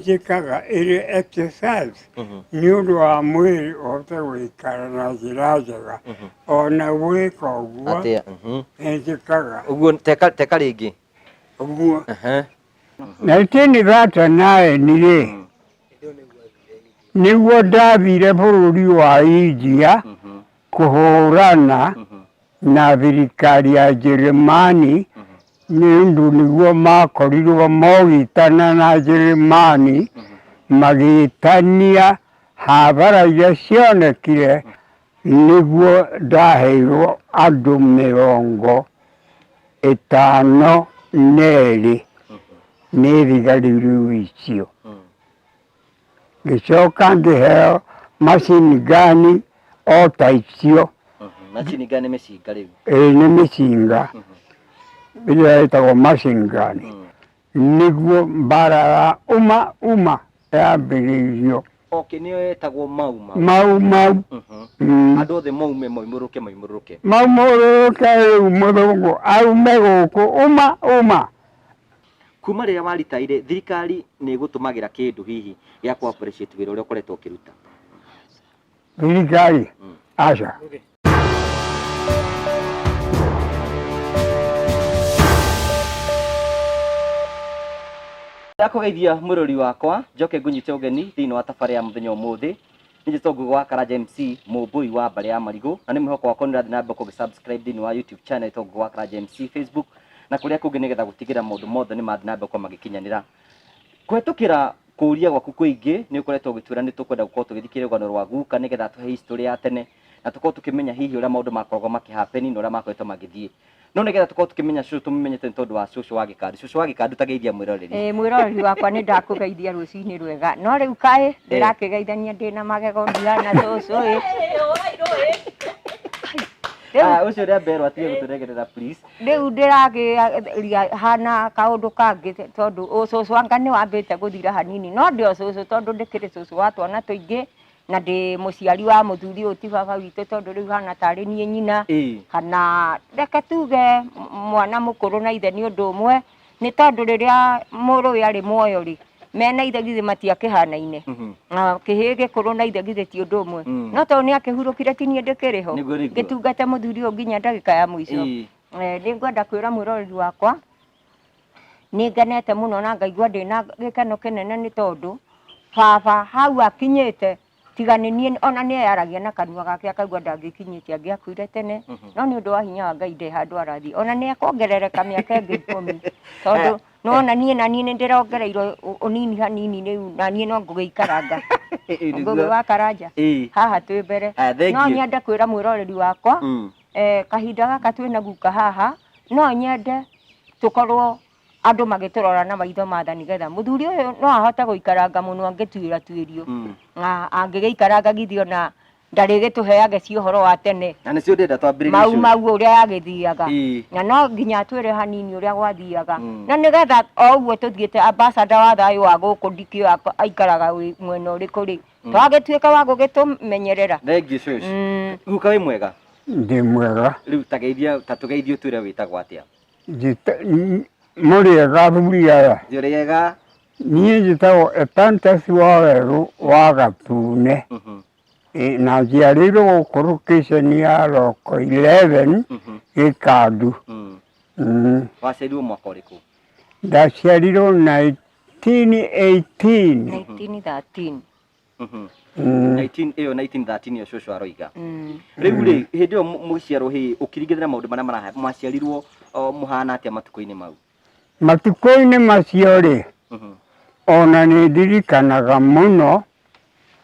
njĩkaga ĩrĩ exercise nĩ ũndũ wa mwĩrĩ ũhote gũikara na njĩra njega. Ona gwĩka ũguo Atĩa? Nĩ njĩkaga. Ũguo teka teka rĩngĩ. Ũguo. 1939 rĩ, nĩguo ndathire bũrũri wa India kũhũrana na thirikari ya Njĩrĩmani nĩ ũndũ nĩguo makorirwo mogitana na Njĩrĩmani magĩtania hathara iria cionekire nĩguo ndaheirwo andũ 52 nĩ thigari rĩu icio. Ngĩcoka ngĩheo machine gun o ta icio. Machine gun nĩ mĩcinga rĩu. Ĩĩ nĩ mĩcinga ĩrĩa ĩtagwo machine gun. Nĩguo mbara ya uma uma yambĩrĩirio. Okay, nĩyo yetagwo mau mau. Mau mau. Andũ othe maume moimũrũke moimũrũke. Maumũrũke rĩu mũthũngũ aume gũkũ uma uma. Kuma rĩrĩa waritaire, thirikari nĩ ĩgũtũmagĩra kĩndũ hihi gĩa kũ appreciate wĩra ũrĩa ũkoretwo ũkĩruta? Thirikari? Aca. Ndakũgeithia mwĩrori wakwa, njoke ngũnyite ũgeni thĩinĩ wa tabarĩra ya mũthenya ũmũthĩ. Niĩ njĩtagwo Ngũgĩ wa Karanja MC, mũmbũi wa mbarĩ ya Marigũ, na nĩ mwĩhoko wakwa nĩ ũrathiĩ na mbere kũgĩ subscribe thĩinĩ wa YouTube channel ĩtagwo Ngũgĩ wa Karanja MC, Facebook na kũrĩa kũngĩ nĩgetha gũtigĩrĩra maũndũ mothe nĩ mathiĩ na mbere gũkorwo magĩkinyanĩra. Kũhetũkĩra kũria gwaku kũingĩ nĩ ũkoretwo ũgĩtwĩra nĩ tũkwenda gũkorwo tũgĩthikĩrĩria rũgano rwa guka nĩgetha atũhe history ya tene na tũkorwo tũkĩmenya hihi ũrĩa maũndũ makoragwo makĩ happen na ũrĩa makoretwo magĩthiĩ. No nĩgetha tũkorwo tũkĩmenya cũcũ tũmũmenyete nĩ tondũ wa cũcũ wa gĩkandu. Cũcũ wa gĩkandu ta geithia mwĩroreri. Ĩĩ mwĩroreri wakwa nĩ ndakũgeithia rũcinĩ rwega. No rĩu kaĩ ndĩrakĩgeithania ndĩna magego ndihana cũcũ ĩ. Rĩu Ah, ũcio ũrĩa mberwo atige gũtũregerera please. Rĩu ndĩrakĩaria hana kaũndũ kangĩ tondũ ũcũcũ anga nĩ wambĩte gũthira hanini. No ndĩ o cũcũ tondũ ndĩkĩrĩ cũcũ wa twana tũingĩ na ndĩ mũciari wa mũthuri ũyũ ti baba witũ tondũ rĩu hana tarĩ niĩ nyina. Kana reke tuge mwana mũkũrũ na ithe nĩ ũndũ ũmwe, nĩ tondũ rĩrĩa mũrũwe arĩ muoyo rĩ, mena ithe githĩ matiakĩhanaine. Na kĩhĩĩ gĩkũrũ na ithe githĩ ti ũndũ ũmwe. No tondũ nĩ akĩhurũkire ti niĩ ndĩkĩrĩ ho, ngĩtungate mũthuri ũyũ nginya ndagĩka ya mũico. Nĩ ngwenda kwĩra mwĩroreri wakwa, nĩ ngenete mũno na ngaigua ndĩna gĩkeno kĩnene nĩ tondũ baba hau akinyĩte tiga nĩ niĩ ona nĩ eyaragia na kanua gake akaigua ndangĩkinyĩte angĩakuire tene. No nĩ ũndũ wa hinya wa Ngai ndĩ handũ arathiĩ. Ona nĩ ekuongerereka mĩaka ĩngĩ 10 tondũ nĩwona niĩ na niĩ nĩ ndĩrongereirwo ũnini hanini rĩu na niĩ no ngũgĩikaranga. Ngũgĩ wa Karanja haha twĩ mbere. No nyende kwĩra mwĩroreri wakwa kahinda gaka twĩna guka haha no nyende tũkorwo andũ magĩtũrora na maitho ma tha nĩgetha mũthuri ũyũ no ahote gũikaranga mũno angĩtuĩra tuĩrio. Na angĩgĩikaranga githĩ ona ndarĩgĩtũheaga cio ũhoro wa tene. Na nĩcio ndĩrenda twambĩrĩrie Mau mau ũrĩa yagĩthiaga. Na no nginya atwĩre hanini ũrĩa gwathiaga. Na nĩgetha o ũguo tũthiĩte ambassador wa thayũ wa gũkũ ndikĩũĩ aikaraga mwena ũrĩkũ rĩ, twagĩtuĩka wa gũgĩtũmenyerera. Thengiũ cũcũ. Guka wĩ mwega? Ndĩ mwega. Rĩu ta geithia, ta tũgeithie ũtwĩre wĩtagwo atĩa. Mũrĩega athuri aya? Njũrĩega. Niĩ njĩtagwo Ephantus Wawerũ wa Gatune. Na njiarĩirwo gũkũ location ya Loko 11 Gĩkandu. Waciarirwo mwaka ũrĩkũ? Ndaciarirwo 1918. 1913. 19 ĩyo 1913 ĩyo cũcũ aroiga. Rĩu rĩ, hĩndĩ ĩyo mũgĩciarwo hĩ, ũkĩringithania maũndũ marĩa maraha, mwaciarirwo mũhana atĩa matukũ-inĩ mau? Matukũ-inĩ macio rĩ, ona nĩ ndirikanaga mũno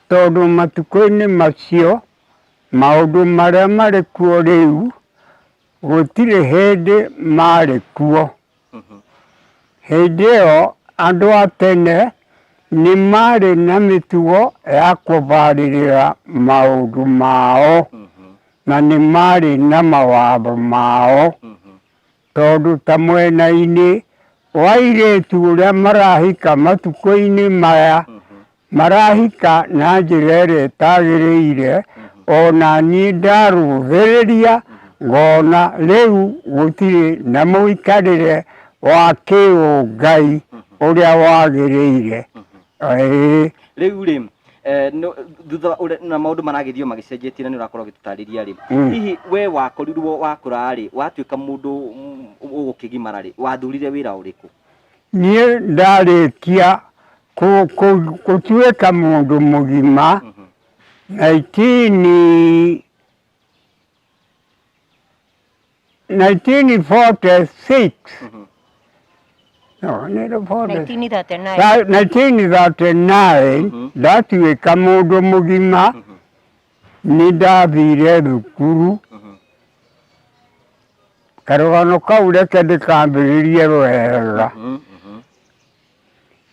tondũ matukũ-inĩ macio maũndũ marĩa marĩ kuo rĩu gũtirĩ hĩndĩ marĩ kuo. Hĩndĩ ĩyo andũ a tene nĩ maarĩ na mĩtugo ya kũbarĩrĩra maũndũ mao, na nĩ maarĩ na mawatho mao, tondũ ta mwena-inĩ wa airĩtu ũrĩa marahika matukũ-inĩ maya, Marahika na njĩra ĩrĩa ĩtagĩrĩire, o na niĩ ndarũthĩrĩria ngona rĩu gũtirĩ na mũikarĩre wa kĩũngai ũrĩa wagĩrĩire. Ĩĩ. Rĩu rĩ, thutha na maũndũ maragĩthiĩ o magĩcenjetie na nĩ ũrakorwo ũgĩtũtarĩria rĩ, hihi we wakorirwo wakũra rĩ, watuĩka mũndũ ũgũkĩgimara rĩ, wathurire wĩra ũrĩkũ? Niĩ ndarĩkia gũtuĩka mũndũ mũgima 19 1946. No, nĩ 46. 1939. 1939 ndatuĩka mũndũ mũgima, nĩ ndathire thukuru. Karũgano kau reke ndĩkambĩrĩrie wega.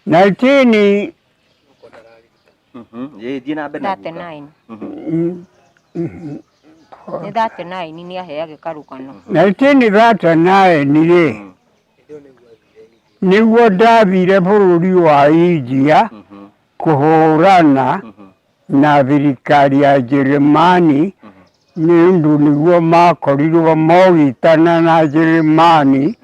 19 Ĩĩ, thiĩ na mbere na guka. 39. Nĩ 39 nĩ aheage karũgano. 1939 rĩ, nĩguo ndathire bũrũri wa India kũhũrana na thirikari ya Njĩrĩmani, nĩ ũndũ nĩguo makorirwo mogitana na Njĩrĩmani,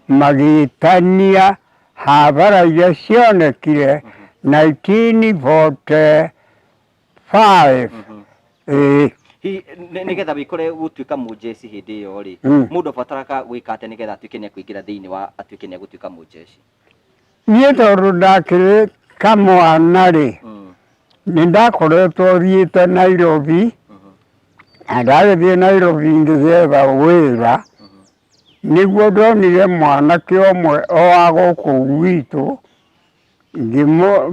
magĩtania hathara iria cionekire 1945. Ĩĩ. Hihi nĩgetha wĩkore gũtuĩka mũnjeci hĩndĩ ĩyo rĩ, mũndũ abataraga gwĩka atĩa nĩgetha atuĩke nĩ ekũingĩra thĩinĩ wa atuĩke nĩ egũtuĩka mũnjeci? Niĩ tondũ ndakĩrĩ kamwana rĩ, nĩ ndakoretwo thiĩte Nairobi, na ndagĩthiĩ Nairobi ngĩgetha wĩra, nĩguo ndonire mwanake ũmwe o wa gũkũ gwitũ,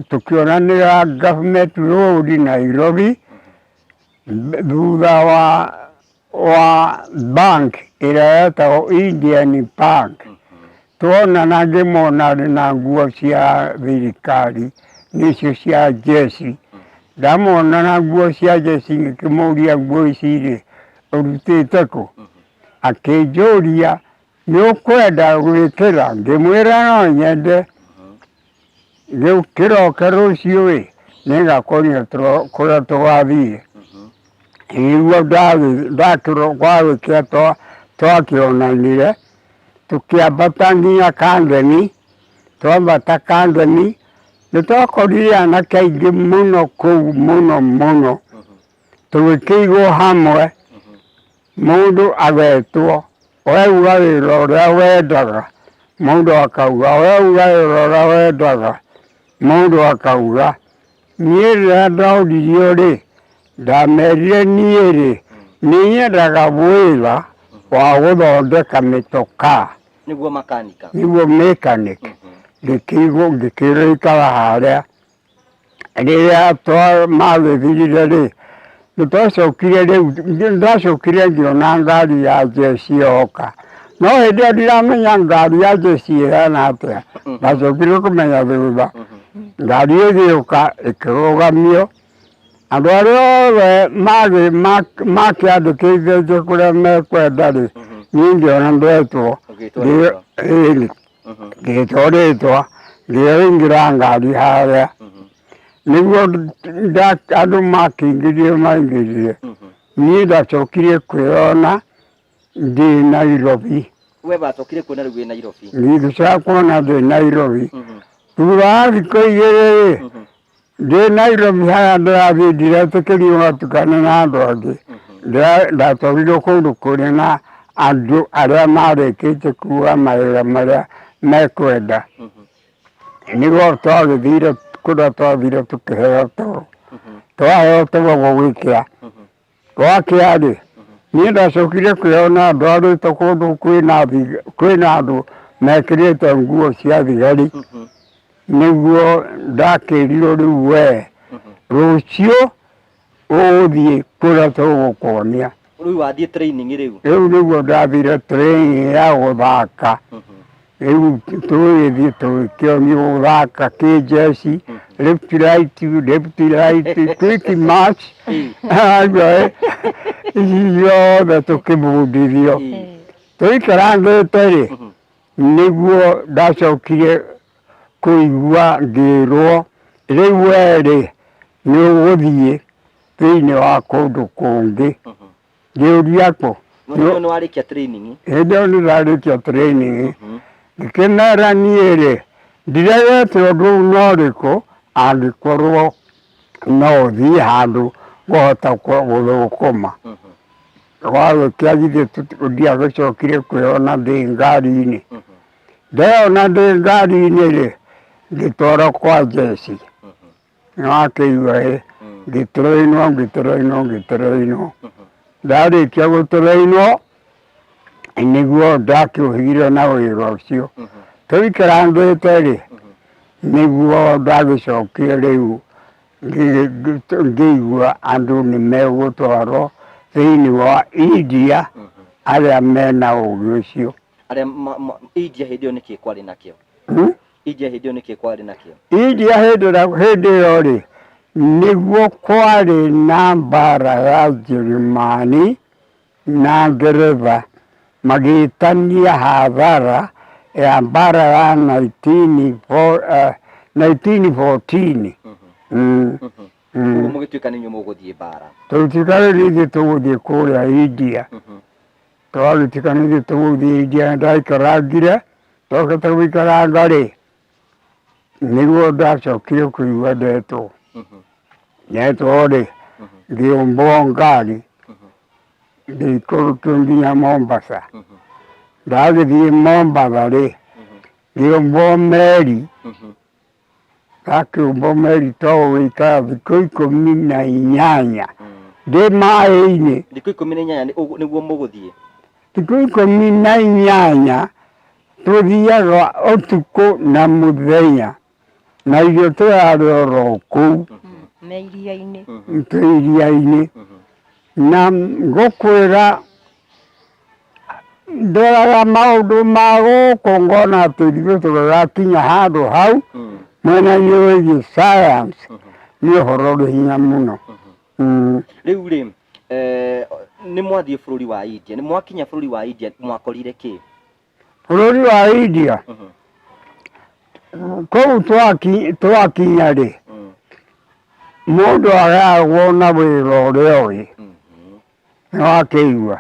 tũkĩonanĩra Government Road Nairobi, thutha wa bank ĩrĩa yetagwo Indian Bank. Tuonana ngĩmuona arĩ na nguo cia thirikari, nĩcio cia jeshi. Ndamuona na nguo cia jeshi ngĩkĩmũria, nguo ici rĩ, ũrutĩte kũ? Akĩnjũria, nĩ ũkwenda gwĩkĩra? Ngĩmwĩra no nyende. Rĩu kĩroke rũciũ ĩ, nĩngakuonia kũrĩa tũgathiĩ. Nĩguo gwagĩkĩa twakĩonanire, tũkĩambata nginya Kangemi, twambata Kangemi, nĩ twakorire anake aingĩ mũno kũu mũno mũno, tũgĩkĩigwo hamwe, mũndũ agetwo, weuga wĩra ũrĩa wendaga, mũndũ akauga, weuga wĩra ũrĩa wendaga, mũndũ akauga. Niĩ rĩrĩa ndoririo rĩ, ndamerire niĩ rĩ, nĩ nyendaga wĩra wa gũthondeka mĩtokaa. Nĩguo makanika. Nĩguo mechanic. Ngĩkĩigwo, ngĩkĩrwo ikara harĩa. Rĩrĩa magĩthirire rĩ, nĩtwacokire rĩu, ndacokire ngĩona ngari ya jeshi yoka. No hĩndĩ ĩyo ndiramenya ngari ya jeshi ĩhana atĩa. Ndacokire kũmenya thutha. Ngari ĩgĩũka ĩkĩrũgamio, andũ arĩa othe makĩandĩkithĩtie kũrĩa mekwenda rĩ, niĩ ngĩona ndetwo. Ũgĩtwo rĩtwa. Ĩĩ, ngĩtwo rĩtwa, ngĩingĩra ngari harĩa. Nĩguo andũ makĩingĩrire maingĩrire. Niĩ ndacokire kwĩona ndĩ Nairobi. We wacokire kuona rĩu wĩ Nairobi. Ngĩcoka kuona ndĩ Nairobi. Thutha wa thikũ igĩrĩ rĩ, ndĩ Nairobi harĩa ndĩrathiĩ ndiretĩkĩrio ngatukane na andũ angĩ. Ndatwarirwo kũndũ kũrĩ na andũ arĩa marĩkĩtie kuga mawĩra marĩa mekwenda. Nĩguo twagĩthire kũrĩa twathire tũkĩheo toro. Twaheo toro gũgĩkĩa. Gwakĩa rĩ, niĩ ndacokire kwĩona ndwarĩtwo kũndũ kwĩna andũ mekĩrĩte nguo cia thigari. Nĩguo ndakĩrirwo rĩu we, rũciũ ũgũthiĩ kũrĩa tũgũkuonia. Rĩu wathiĩ training rĩu. Rĩu nĩguo ndathire training ya gũthaka. Rĩu tũgĩthiĩ tũgĩkĩonio gũthaka kĩnjeci, left right, left right, quick march. Acio ici ciothe tũkĩbundithio. Tũikarangĩte rĩ, nĩguo ndacokire kũigua ngĩrwo, rĩu we rĩ, nĩ ũgũthiĩ thĩinĩ wa kũndũ kũngĩ. Ngĩũria kũ? Nĩ warĩkia training. Hĩndĩ ĩyo nĩ ndarĩkia training, ngĩkĩmera niĩ rĩ, ndiregete ũndũ na ũrĩkũ. Angĩkorwo no ũthiĩ handũ ngũhota gũthũkũma. Gwagĩkĩa githĩ ndiagĩcokire kwĩona ndĩ ngari-inĩ. Ndeyona ndĩ ngari-inĩ rĩ, ngĩtwarwo kwa njeci. Nĩwakĩigua ĩ, ngĩtũrĩinwo ngĩtũrĩinwo ngĩtũrĩinwo. Ndarĩkia gũtũrĩinwo, nĩguo ndakĩũhĩgire na wĩra ũcio. Tũikarangĩte rĩ, nĩguo ndagĩcokire rĩu ngĩigua andũ nĩ megũtwarwo thĩinĩ wa India arĩa mena ũgĩ ũcio. Arĩa India hĩndĩ ĩyo nĩkĩ kwarĩ nakĩo? Hmm? India hĩndĩ ĩyo nĩkĩ kwarĩ nakĩo? India hĩndĩ hĩndĩ ĩyo rĩ, nĩguo kwarĩ na mbara ya Njĩrĩmani na Ngeretha magĩtania hathara ya mbara ya 1914. Koguo mũgĩtuĩka nĩ inyuĩ mũgũthiĩ mbara. Tũgĩtuĩka rĩu nĩ ithuĩ tũgũthiĩ kũrĩa India. Twagĩtuĩka nĩ ithuĩ tũgũthiĩ India nĩndaikarangire, ndokĩte gũikaranga rĩ, nĩguo ndacokire kũigua ndetwo. Ndetwo rĩ, ngĩũmbwo ngari, ngĩikũrũkio nginya Mombasa. Ndagĩthiĩ Mombatha rĩ, ngĩũmbwo meri. Ndakĩũmbwo meri to gũikara thikũ 18 ndĩ maĩ-inĩ. Thikũ 18 nĩguo mũgũthiĩ? Thikũ 18 tũthiaga ũtukũ na mũthenya na irio tũrarĩa oro kũu. Me iria-inĩ. Twĩ iria-inĩ. Na ngũkwĩra Ndoraga maũndũ ma gũkũ ngona atĩ ithuĩ tũgĩgakinya handũ hau mwena-inĩ wĩgiĩ science nĩ ũhoro ũrĩ hinya mũno. Rĩu rĩ, nĩ mwathiĩ bũrũri wa India, nĩ mwakinya bũrũri wa India mwakorire kĩ? Bũrũri wa India kũu twakinya rĩ, mũndũ aheagwo na wĩra ũrĩa ũĩ. Nĩwakĩigua?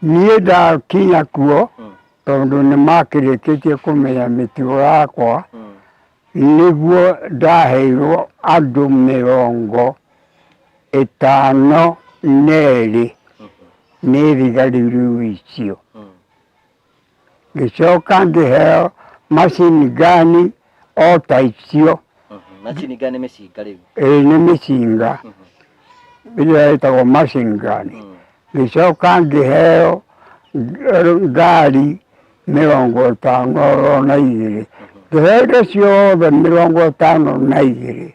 Niĩ ndakinya kuo, tondũ nĩmakĩrĩkĩtie kũmenya mĩtugo yakwa, nĩguo ndaheirwo andũ 52 nĩ thigari rĩu icio. Ngĩcoka ngĩheo machine gun o ta icio. Machine gun nĩ mĩcinga rĩu? Ĩĩ nĩ mĩcinga ĩrĩa ĩtagwo machine gun. Ngĩcoka ngĩheo ngari 52. Ngĩheo indo ciothe 52.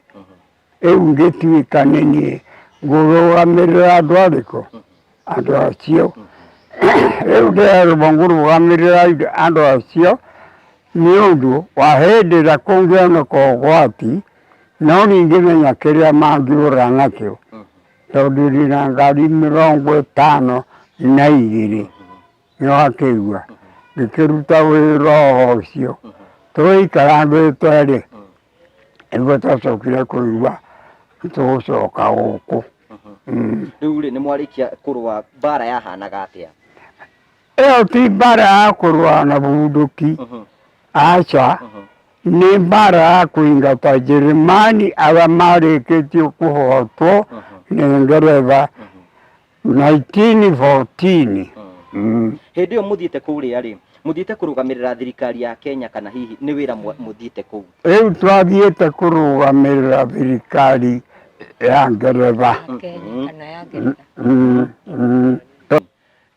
Rĩu ngĩtuĩka nĩ niĩ ngũrũgamĩrĩra andũ arĩkũ? Andũ acio. Rĩu ndĩrerwo ngũrũgamĩrĩra andũ acio nĩ ũndũ wa hĩndĩ ĩrĩa kũngĩoneka ũgwati, no ningĩmenya kĩrĩa mangĩũra nakĩo, tondũ ndĩna ngari 52. Nĩwakĩigua? Ngĩkĩruta wĩra o ũcio. Tũikarangĩte rĩ, nĩguo twacokire kũigua tũgũcoka gũkũ. Rĩu rĩ, nĩ mwarĩkia kũrũa mbara yahanaga atĩa? Ĩyo ti mbara ya kũrũa na bunduki, aca, nĩ mbara ya kũingata Njĩrĩmani arĩa marĩkĩtie kũhotwo nĩ Ngeretha 1914. Hĩndĩ ĩyo mũthiĩte kũrĩa rĩ, mũthiĩte kũrũgamĩrĩra thirikari ya Kenya kana hihi nĩ wĩra mũthiĩte kũu? Rĩu twathiĩte kũrũgamĩrĩra thirikari ya Ngeretha. Kenya kana ya Ngeretha.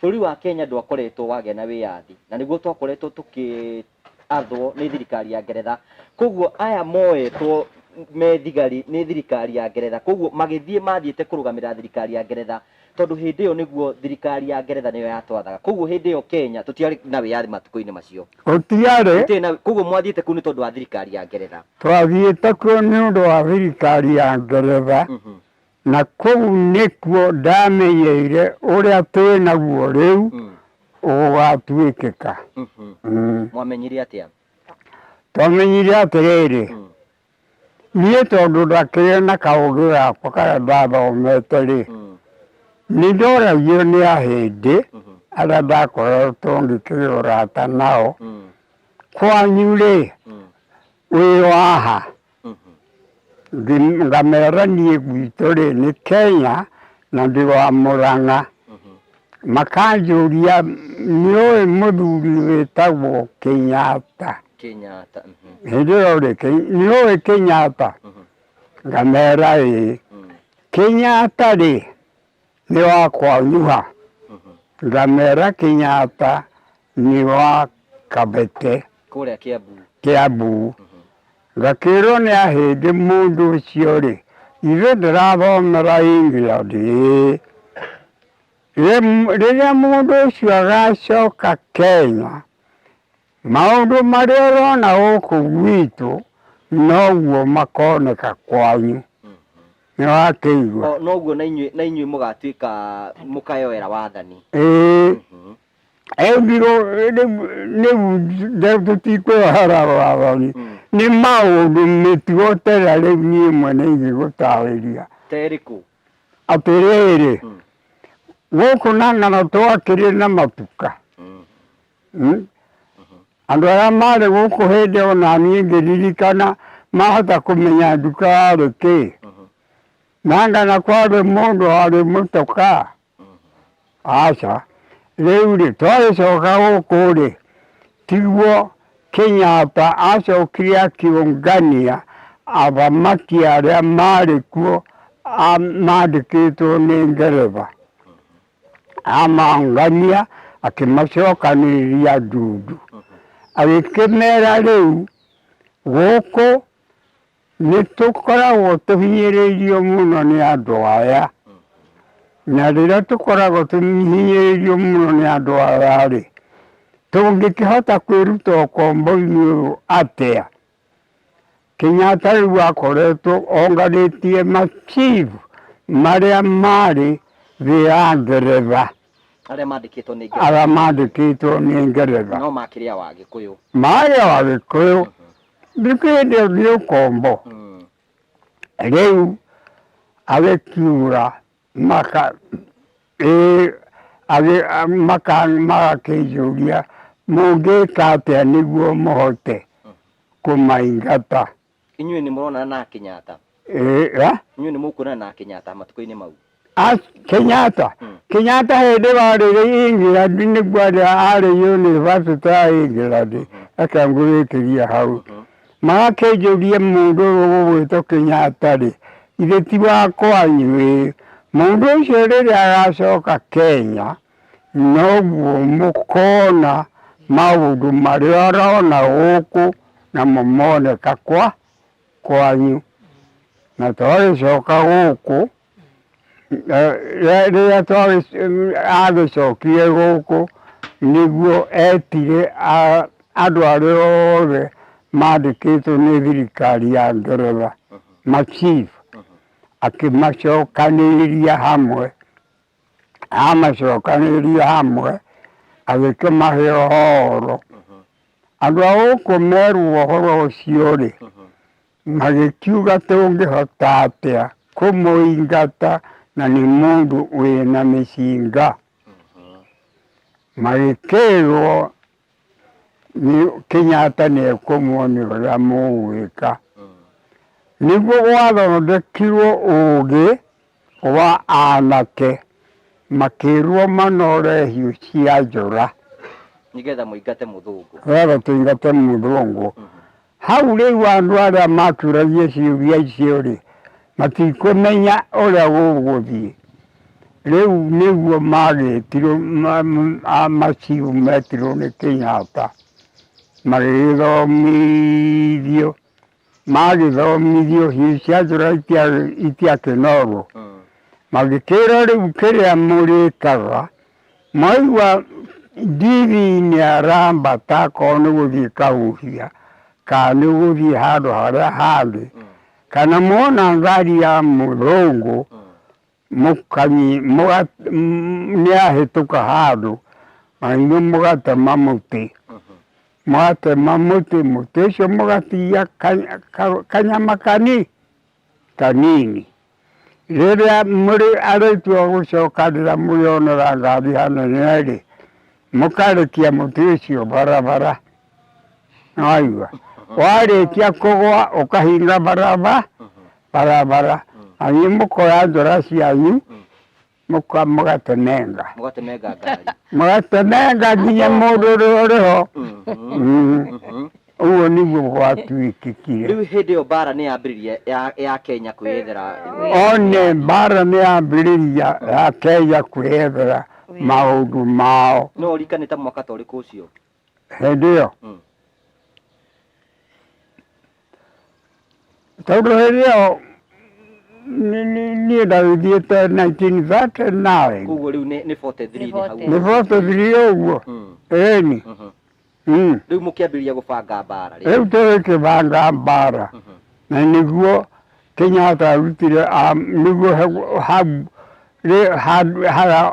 Bũrũri wa Kenya ndwakoretwo wagĩa na wĩyathi na nĩguo twakoretwo tũkĩathwo nĩ thirikari ya Ngeretha. Koguo aya moetwo me thigari nĩ thirikari ya Ngeretha, koguo magĩthiĩ mathiĩte kũrũgamĩrĩra thirikari ya Ngeretha tondũ hĩndĩ ĩyo nĩguo thirikari ya Ngeretha nĩyo yatwathaga. Koguo hĩndĩ ĩyo Kenya tũtiarĩ na wĩyathi matukũ-inĩ macio. Gũtiarĩ. Gũtiarĩ na, koguo mwathiĩte kũu nĩ tondũ wa thirikari ya Ngeretha. Twathiĩte kuo nĩ ũndũ wa thirikari ya Ngeretha. Na kũu nĩkuo ndamenyeire ũrĩa twĩ naguo rĩu ũgatuĩkĩka. Mwamenyire atĩa? Twamenyire atĩrĩrĩ, niĩ tondũ ndakĩrĩ na kaũgĩ gakwa karĩa ndathomete rĩ, nĩ ndoragio nĩ ahĩndĩ arĩa ndakoretwo ngĩkĩgĩa ũrata nao, kwanyu rĩ, wĩ waha? Ngamera niĩ gwitũ rĩ nĩ Kenya na ndĩ wa Mũrang'a. Makanjũria nĩũĩ mũthuri wĩtagwo Kenyatta? Kenyatta. Hĩndĩ ĩyo rĩ, nĩũĩ Kenyatta? Ngamera ĩĩ. Kenyatta rĩ nĩ wa kwanyu ha? Ngamera Kenyatta nĩ wa Kabete. Kũrĩa Kiambu. Kiambu. Ngakĩrwo nĩ ahĩndĩ mũndũ ũcio rĩ, ithuĩ ndĩrathomera England ĩĩ. Rĩrĩa mũndũ ũcio agacoka Kenya, maũndũ marĩa ũrona gũkũ gwitũ noguo makoneka kwanyu. Nĩ wakĩigua? O, noguo na inyuĩ na inyuĩ mũgatuĩka mũkayoera wathani. Ĩĩ. Rĩu rĩu tũtikwĩyohera wathani nĩ maũndũ mĩtugo ta ĩrĩa rĩu niĩ mwene ingĩgũtarĩria. Ta ĩrĩkũ? Atĩrĩrĩ, gũkũ na ng'ano twakĩrĩ na matuka. Andũ arĩa marĩ gũkũ hĩndĩ ĩyo na niĩ ngĩririkana mahota kũmenya nduka yarĩ kĩ. Na ng'ano kwarĩ mũndũ warĩ mũtokaa. Aca, rĩu rĩ, twagĩcoka gũkũ rĩ, tiguo Kenyatta acokire akĩũngania athamaki arĩa marĩ kuo mandĩkĩtwo nĩ Ngeretha. Amongania akĩmacokanĩrĩria ndundu. Agĩkĩmera rĩu gũkũ Nĩ tũkoragwo tũhinyĩrĩirio mũno nĩ andũ aya, na rĩrĩa tũkoragwo tũhinyĩrĩirio mũno nĩ andũ aya-rĩ, tũngĩkĩhota kwĩruta ũkombo-inĩ ũyũ atĩa? Kenyatta rĩu akoretwo onganĩtie ma chief marĩa marĩ thĩ ya Ngeretha. Arĩa mandĩkĩtwo nĩ Ngeretha. Arĩa mandĩkĩtwo nĩ Ngeretha. No makĩrĩ a Wagĩkũyũ. Marĩ a Wagĩkũyũ. Ndikĩndĩ nĩ ũkombo. Rĩu agĩkiura maka ĩĩ maka magakĩnjũria mũngĩka atĩa nĩguo mũhote kũmaingata. Inyuĩ nĩ mũronana na Kenyatta? Ĩĩ, a? Inyuĩ nĩ mũkuonana na Kenyatta matukũ-inĩ mau? A Kenyatta? Kenyatta hĩndĩ ĩyo arĩ England nĩguo arĩ arĩ university ya England, reke ngũrĩkĩrie hau. Magakĩnjũria mũndũ ũyũ ũgwĩtwo Kenyatta rĩ, githĩ ti wa kwanyu ĩ? Mũndũ ũcio rĩrĩa agacoka Kenya, noguo mũkona maũndũ marĩa ũrona gũkũ namo moneka kwa kwanyu. Na twagĩcoka gũkũ, rĩrĩa agĩcokire gũkũ nĩguo etire andũ arĩa othe mandĩkĩtwo nĩ thirikari ya Ngeretha, ma chief, akĩmacokanĩrĩria hamwe. Amacokanĩrĩria hamwe, agĩkĩmahe ũhoro. Andũ a gũkũ merwo ũhoro ũcio-rĩ, magĩkiuga tũngĩhota atĩa kũmũingata na nĩ mũndũ wĩna mĩcinga. Magĩkĩrwo nĩ Kenyatta nĩ ekũmuonia ũrĩa mũgwĩka. Nĩguo gwathondekirwo ũgĩ wa anake makĩrwo manore hiũ cia njora. Nĩgetha mũingate mũthũngũ. Nĩgetha tũingate mũthũngũ. Hau rĩu andũ arĩa matũragia ciũria icio rĩ, matikũmenya ũrĩa gũgũthiĩ. Rĩu nĩguo magĩtirwo machief metirwo nĩ Kenyatta, magĩgĩthomithio, magĩthomithio hiũ cia njora itiakĩnorwo, magĩkĩrwo rĩu kĩrĩa mũrĩkaga, mwaigua ndithi nĩ arambata akorwo nĩ gũthiĩ kahuhia, kana nĩ gũthiĩ handũ harĩa hangĩ, kana mwona ngari ya mũthũngũ mũkanyi mũga nĩ yahĩtũka handũ na inyuĩ mũgatema mũtĩ, mwatema mũtĩ, mũtĩ ũcio mũgatigia kanyama kanini. Rĩrĩa mũrĩ arĩtua gũcoka rĩrĩa mũrĩonera ngari hanene-rĩ, mũkarekia mũtĩ ũcio barabara. Nĩwaigua? Warĩkia kũgwa ũkahinga barabara, Barabara na niĩ mũkoya njora cianyu mũgatemenga. Mũgatemenga ngari. Mũgatemenga nginya mũndũ ũrĩa ũrĩ ho. Ũguo nĩguo gwatuĩkĩkire. Rĩu hĩndĩ ĩyo mbara nĩ yambĩrĩria ya Kenya kwĩyethera. One mbara nĩ yambĩrĩria ya Kenya kwĩyethera maũndũ mao. No ũririkane ta mwaka ta ũrĩkũ ũcio? Hĩndĩ ĩyo tondũ hĩndĩ ĩyo niĩ ndagĩthiĩte 1939. Koguo rĩu nĩ 43 nĩ hau. Nĩ 43 ũguo. Ĩni. Rĩu mũkĩambĩrĩria gũbanga mbara rĩu. Rĩu tũgĩkĩbanga mbara na nĩguo Kenyatta arutire nĩguo hau harĩa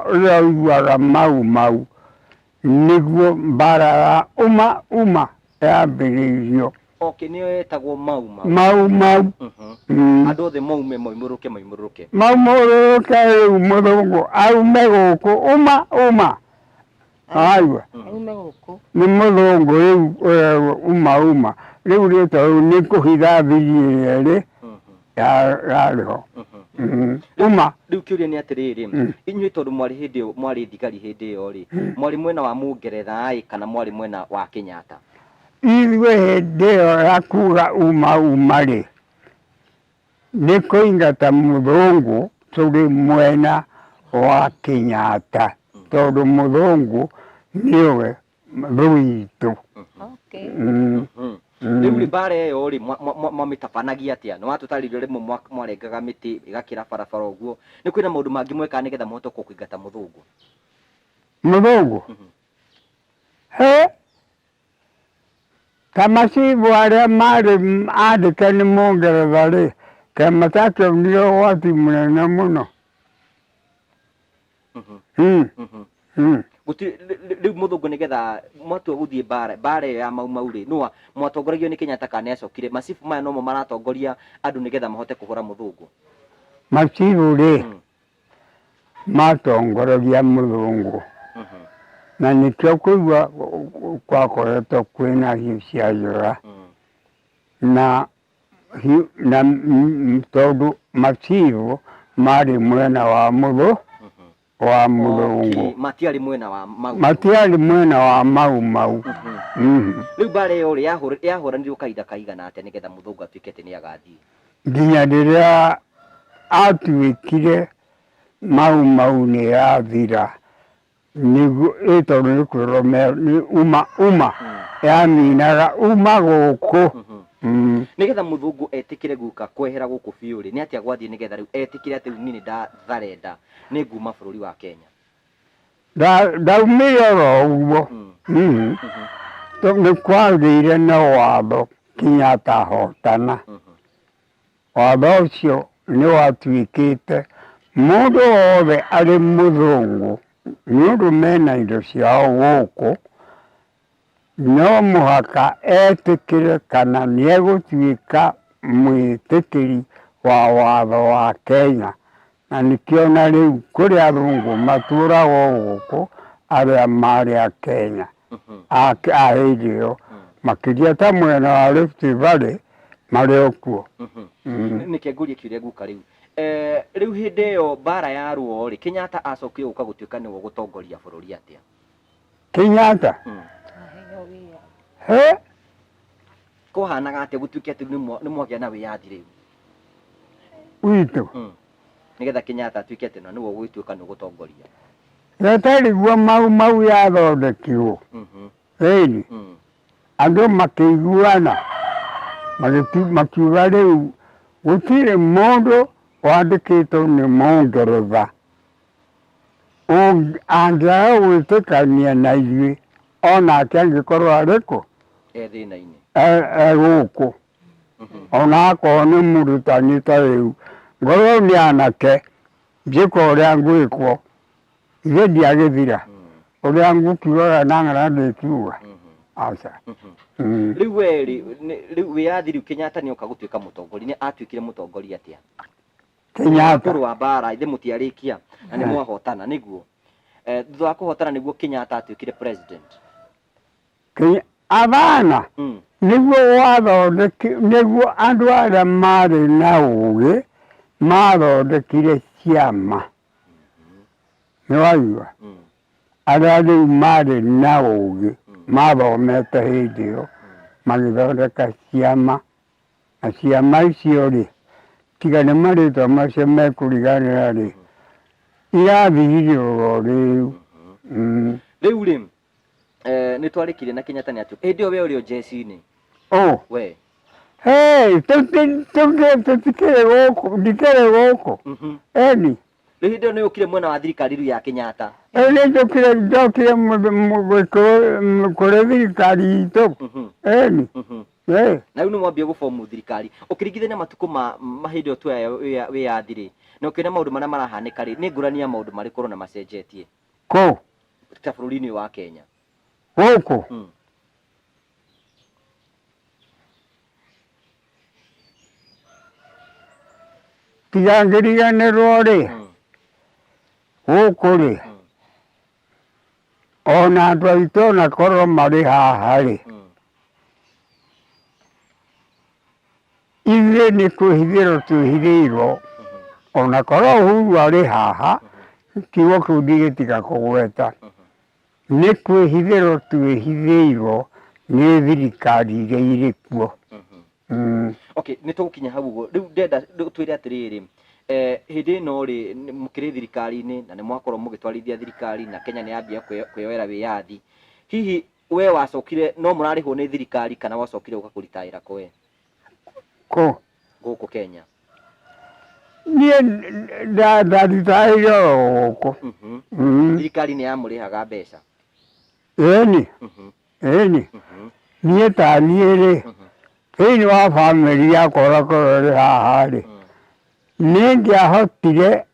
ũiguaga Mau Mau nĩguo mbara ya uma uma yambĩrĩirio. Okay, nĩyo yetagwo Mau Mau. Mau Mau. Andũ othe maume moimũrũke moimũrũke. Maumũrũke rĩu mũthũngũ aume gũkũ uma uma. Aigua. Aume gũkũ. Nĩ mũthũngũ rĩu ũrerwo uma uma. Rĩu rĩtwa rĩu nĩ kũhitha thiri ĩrĩa ĩrĩ yarĩ ho. Uma. Rĩu kĩũria nĩ atĩrĩrĩ, inyuĩ tondũ mwarĩ hĩndĩ ĩyo mwarĩ thigari hĩndĩ ĩyo rĩ, mwarĩ mwena wa Mũngeretha ĩ kana mwarĩ mwena wa Kenyatta? Ithuĩ hĩndĩ ĩyo ya kuga uma uma rĩ, nĩ kũingata mũthũngũ tũrĩ mwena wa Kenyatta tondũ mũthũngũ nĩwe thũ itũ. Okay. Rĩu rĩ mbara ĩyo rĩ mwamĩtabanagia atĩa? Nĩ watũtarĩria rĩmwe mwarengaga mĩtĩ ĩgakĩra barabara ũguo. Nĩ kwĩna maũndũ mangĩ mwekaga nĩgetha mũhote kũingata mũthũngũ? Mũthũngũ? He ta macibũ arĩa marĩ andĩke nĩ Mũngeretha rĩ, kaĩ matakĩonire ũgwati mũnene mũno. Rĩu mũthũngũ nĩgetha mwatua gũthiĩ mbara mbara ĩyo ya Mau Mau rĩ, nũ mwatongoragio nĩ Kenyatta kana nĩacokire? Macibũ maya nomo maratongoria andũ nĩgetha mahote kũhũra mũthũngũ? Macibũ rĩ matongoragia mũthũngũ na nĩkĩo kũigua gwakoretwo kwĩna hiũ cia njora na na tondũ macibũ marĩ mwena wa mũthũ wa mũthũngũ. Matiarĩ mwena wa Mau. Matiarĩ mwena wa Mau Mau. Rĩu mbara ĩyo rĩ yahũranirwo kahinda kaigana atĩa nĩgetha mũthũngũ atuĩke atĩ nĩ agathiĩ? Nginya rĩrĩa atuĩkire Mau Mau nĩ yathira nĩguo ĩ tondũ nĩ kwĩrwo nĩ uma uma yaminaga uma gũkũ. Nĩgetha mũthũngũ etĩkĩre gũka kwehera gũkũ biũ rĩ, nĩ atĩa gwathiĩ nĩgetha rĩu etĩkĩre atĩ rĩu niĩ nĩ ndatharenda nĩ nguma bũrũri wa Kenya? Ndaumire oro ũguo. Nĩ kwagĩire na watho Kenyatta ahotana. Watho ũcio nĩ watuĩkĩte mũndũ wothe arĩ mũthũngũ nĩ ũndũ mena indo ciao gũkũ no mũhaka etĩkĩre kana nĩ egũtuĩka mwĩtĩkĩri wa watho wa Kenya. Na nĩkĩo na rĩu kũrĩ athũngũ matũraga o gũkũ arĩa marĩ a Kenya a hĩndĩ ĩyo makĩria ta mwena wa Rift Valley marĩ o kuo. Nĩkĩ ngũrie kĩũria guka rĩu. Rĩu hĩndĩ ĩyo mbara ya ruo rĩ, Kenyatta acokire gũka gũtuĩka nĩwe ũgũtongoria bũrũri atĩa? Kenyatta? He? Kũhanaga atĩa gũtuĩke atĩ nĩ mwagĩa na wĩyathi rĩu? Witũ? Nĩgetha Kenyatta atuĩke atĩ nĩwe ũgũtuĩka nĩ ũgũtongoria. Geteriguo Mau Mau yathondekirwo. Ĩni. Andũ makĩiguana makiuga rĩu gũtirĩ mũndũ wandĩkĩtwo nĩ Mũngeretha angĩaga gwĩtĩkania na ithuĩ onake angĩkorwo arĩ kũ? E thĩna-inĩ. E gũkũ. Ona akorwo nĩ mũrutani ta rĩu ngorwo nĩ anake njĩka ũrĩa ngwĩkwo ithe ndiagĩthira ũrĩa ngũkiugaga na ng'ara ndĩkiuga aca. Rĩu we rĩ, rĩu wĩyathi rĩu Kenyatta nĩ oka gũtuĩka mũtongoria, nĩ atuĩkire mũtongoria atĩa? Kenyatta. Kũrũa mbara ithe mũtiarĩkia na nĩ mwahotana nĩguo. Thutha wa kũhotana nĩguo Kenyatta atuĩkire president. Abana. Nĩguo wathondeki, nĩguo andũ arĩa marĩ na ũgĩ mathondekire ciama. Nĩ waigua? Arĩa rĩu marĩ na ũgĩ mathomete hĩndĩ ĩyo magĩthondeka ciama, na ciama icio rĩ, tiga nĩ marĩtwa macio mekũriganĩra rĩ, irathirire oro rĩu. Rĩu rĩ, nĩ twarĩkirie na Kenyatta nĩ atĩ hĩndĩ ĩyo we ũrĩ o jeshi-inĩ? Ũ? We. Hey, tũtikĩrĩ gũkũ, ndikĩrĩ gũkũ. Eni. Rĩu hĩndĩ ĩyo nĩ ũkire mwena wa thirikari rĩu ya Kenyatta? Rĩu nĩ njũkire, njokire kũrĩ thirikari itũ. Eni. Na rĩu nĩ mwambia gũbomu thirikari. Ũkĩringithania matukũ ma hĩndĩ ĩyo tuoya wĩyathi rĩ, na ũkĩona maũndũ marĩa marahanĩka rĩ, nĩ ngũrani ya maũndũ marĩkũ ũrona macenjetie? Kũ? Ta bũrũri-inĩ wa Kenya. Gũkũ? Tiga ngĩriganĩrwo rĩ, gũkũ rĩ, ona andũ aitũ ona korwo marĩ haha rĩ, ithuĩ nĩ kwĩhithĩrwo twĩhithĩirwo, ona korwo Uhuru arĩ haha, kiugo kĩu ndigĩtiga kũgweta, nĩ kwĩhithĩrwo twĩhithĩirwo nĩ thirikari iria irĩ kuo. Okay, nĩ tũgũkinya hau ũguo. Rĩu ndenda twĩre atĩrĩrĩ, hĩndĩ ĩno rĩ, mũkĩrĩ thirikari-inĩ na nĩ mwakorwo mũgĩtwarithia thirikari na Kenya nĩ yambia kwĩyoera wĩyathi. Hihi we wacokire no mũrarĩhwo nĩ thirikari kana wacokire ũka kũritaĩra kwe? Kũ? Gũkũ Kenya. Niĩ ndaritaĩire oro gũkũ. Thirikari nĩ yamũrĩhaga mbeca? Ĩni. Ĩni. Niĩ ta niĩ rĩ, thĩinĩ wa bamĩrĩ yakwa ũrĩa korwo ĩrĩ haha rĩ, nĩ ngĩahotire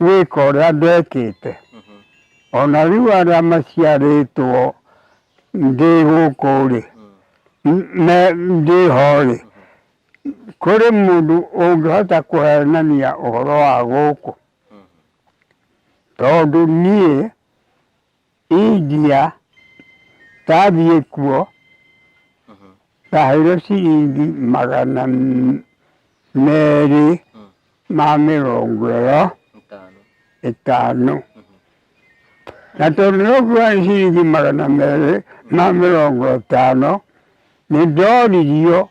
gwĩka ũrĩa ndekĩte. Ona rĩu arĩa maciarĩtwo ndĩ gũkũ rĩ, ndĩho rĩ, kũrĩ mũndũ ũngĩhota kũhenania ũhoro wa gũkũ. Tondũ niĩ India ndathiĩ kuo, ndaheirwo ciringi 250. Na tondũ nokuga nĩ ciringi 250, nĩ ndoririo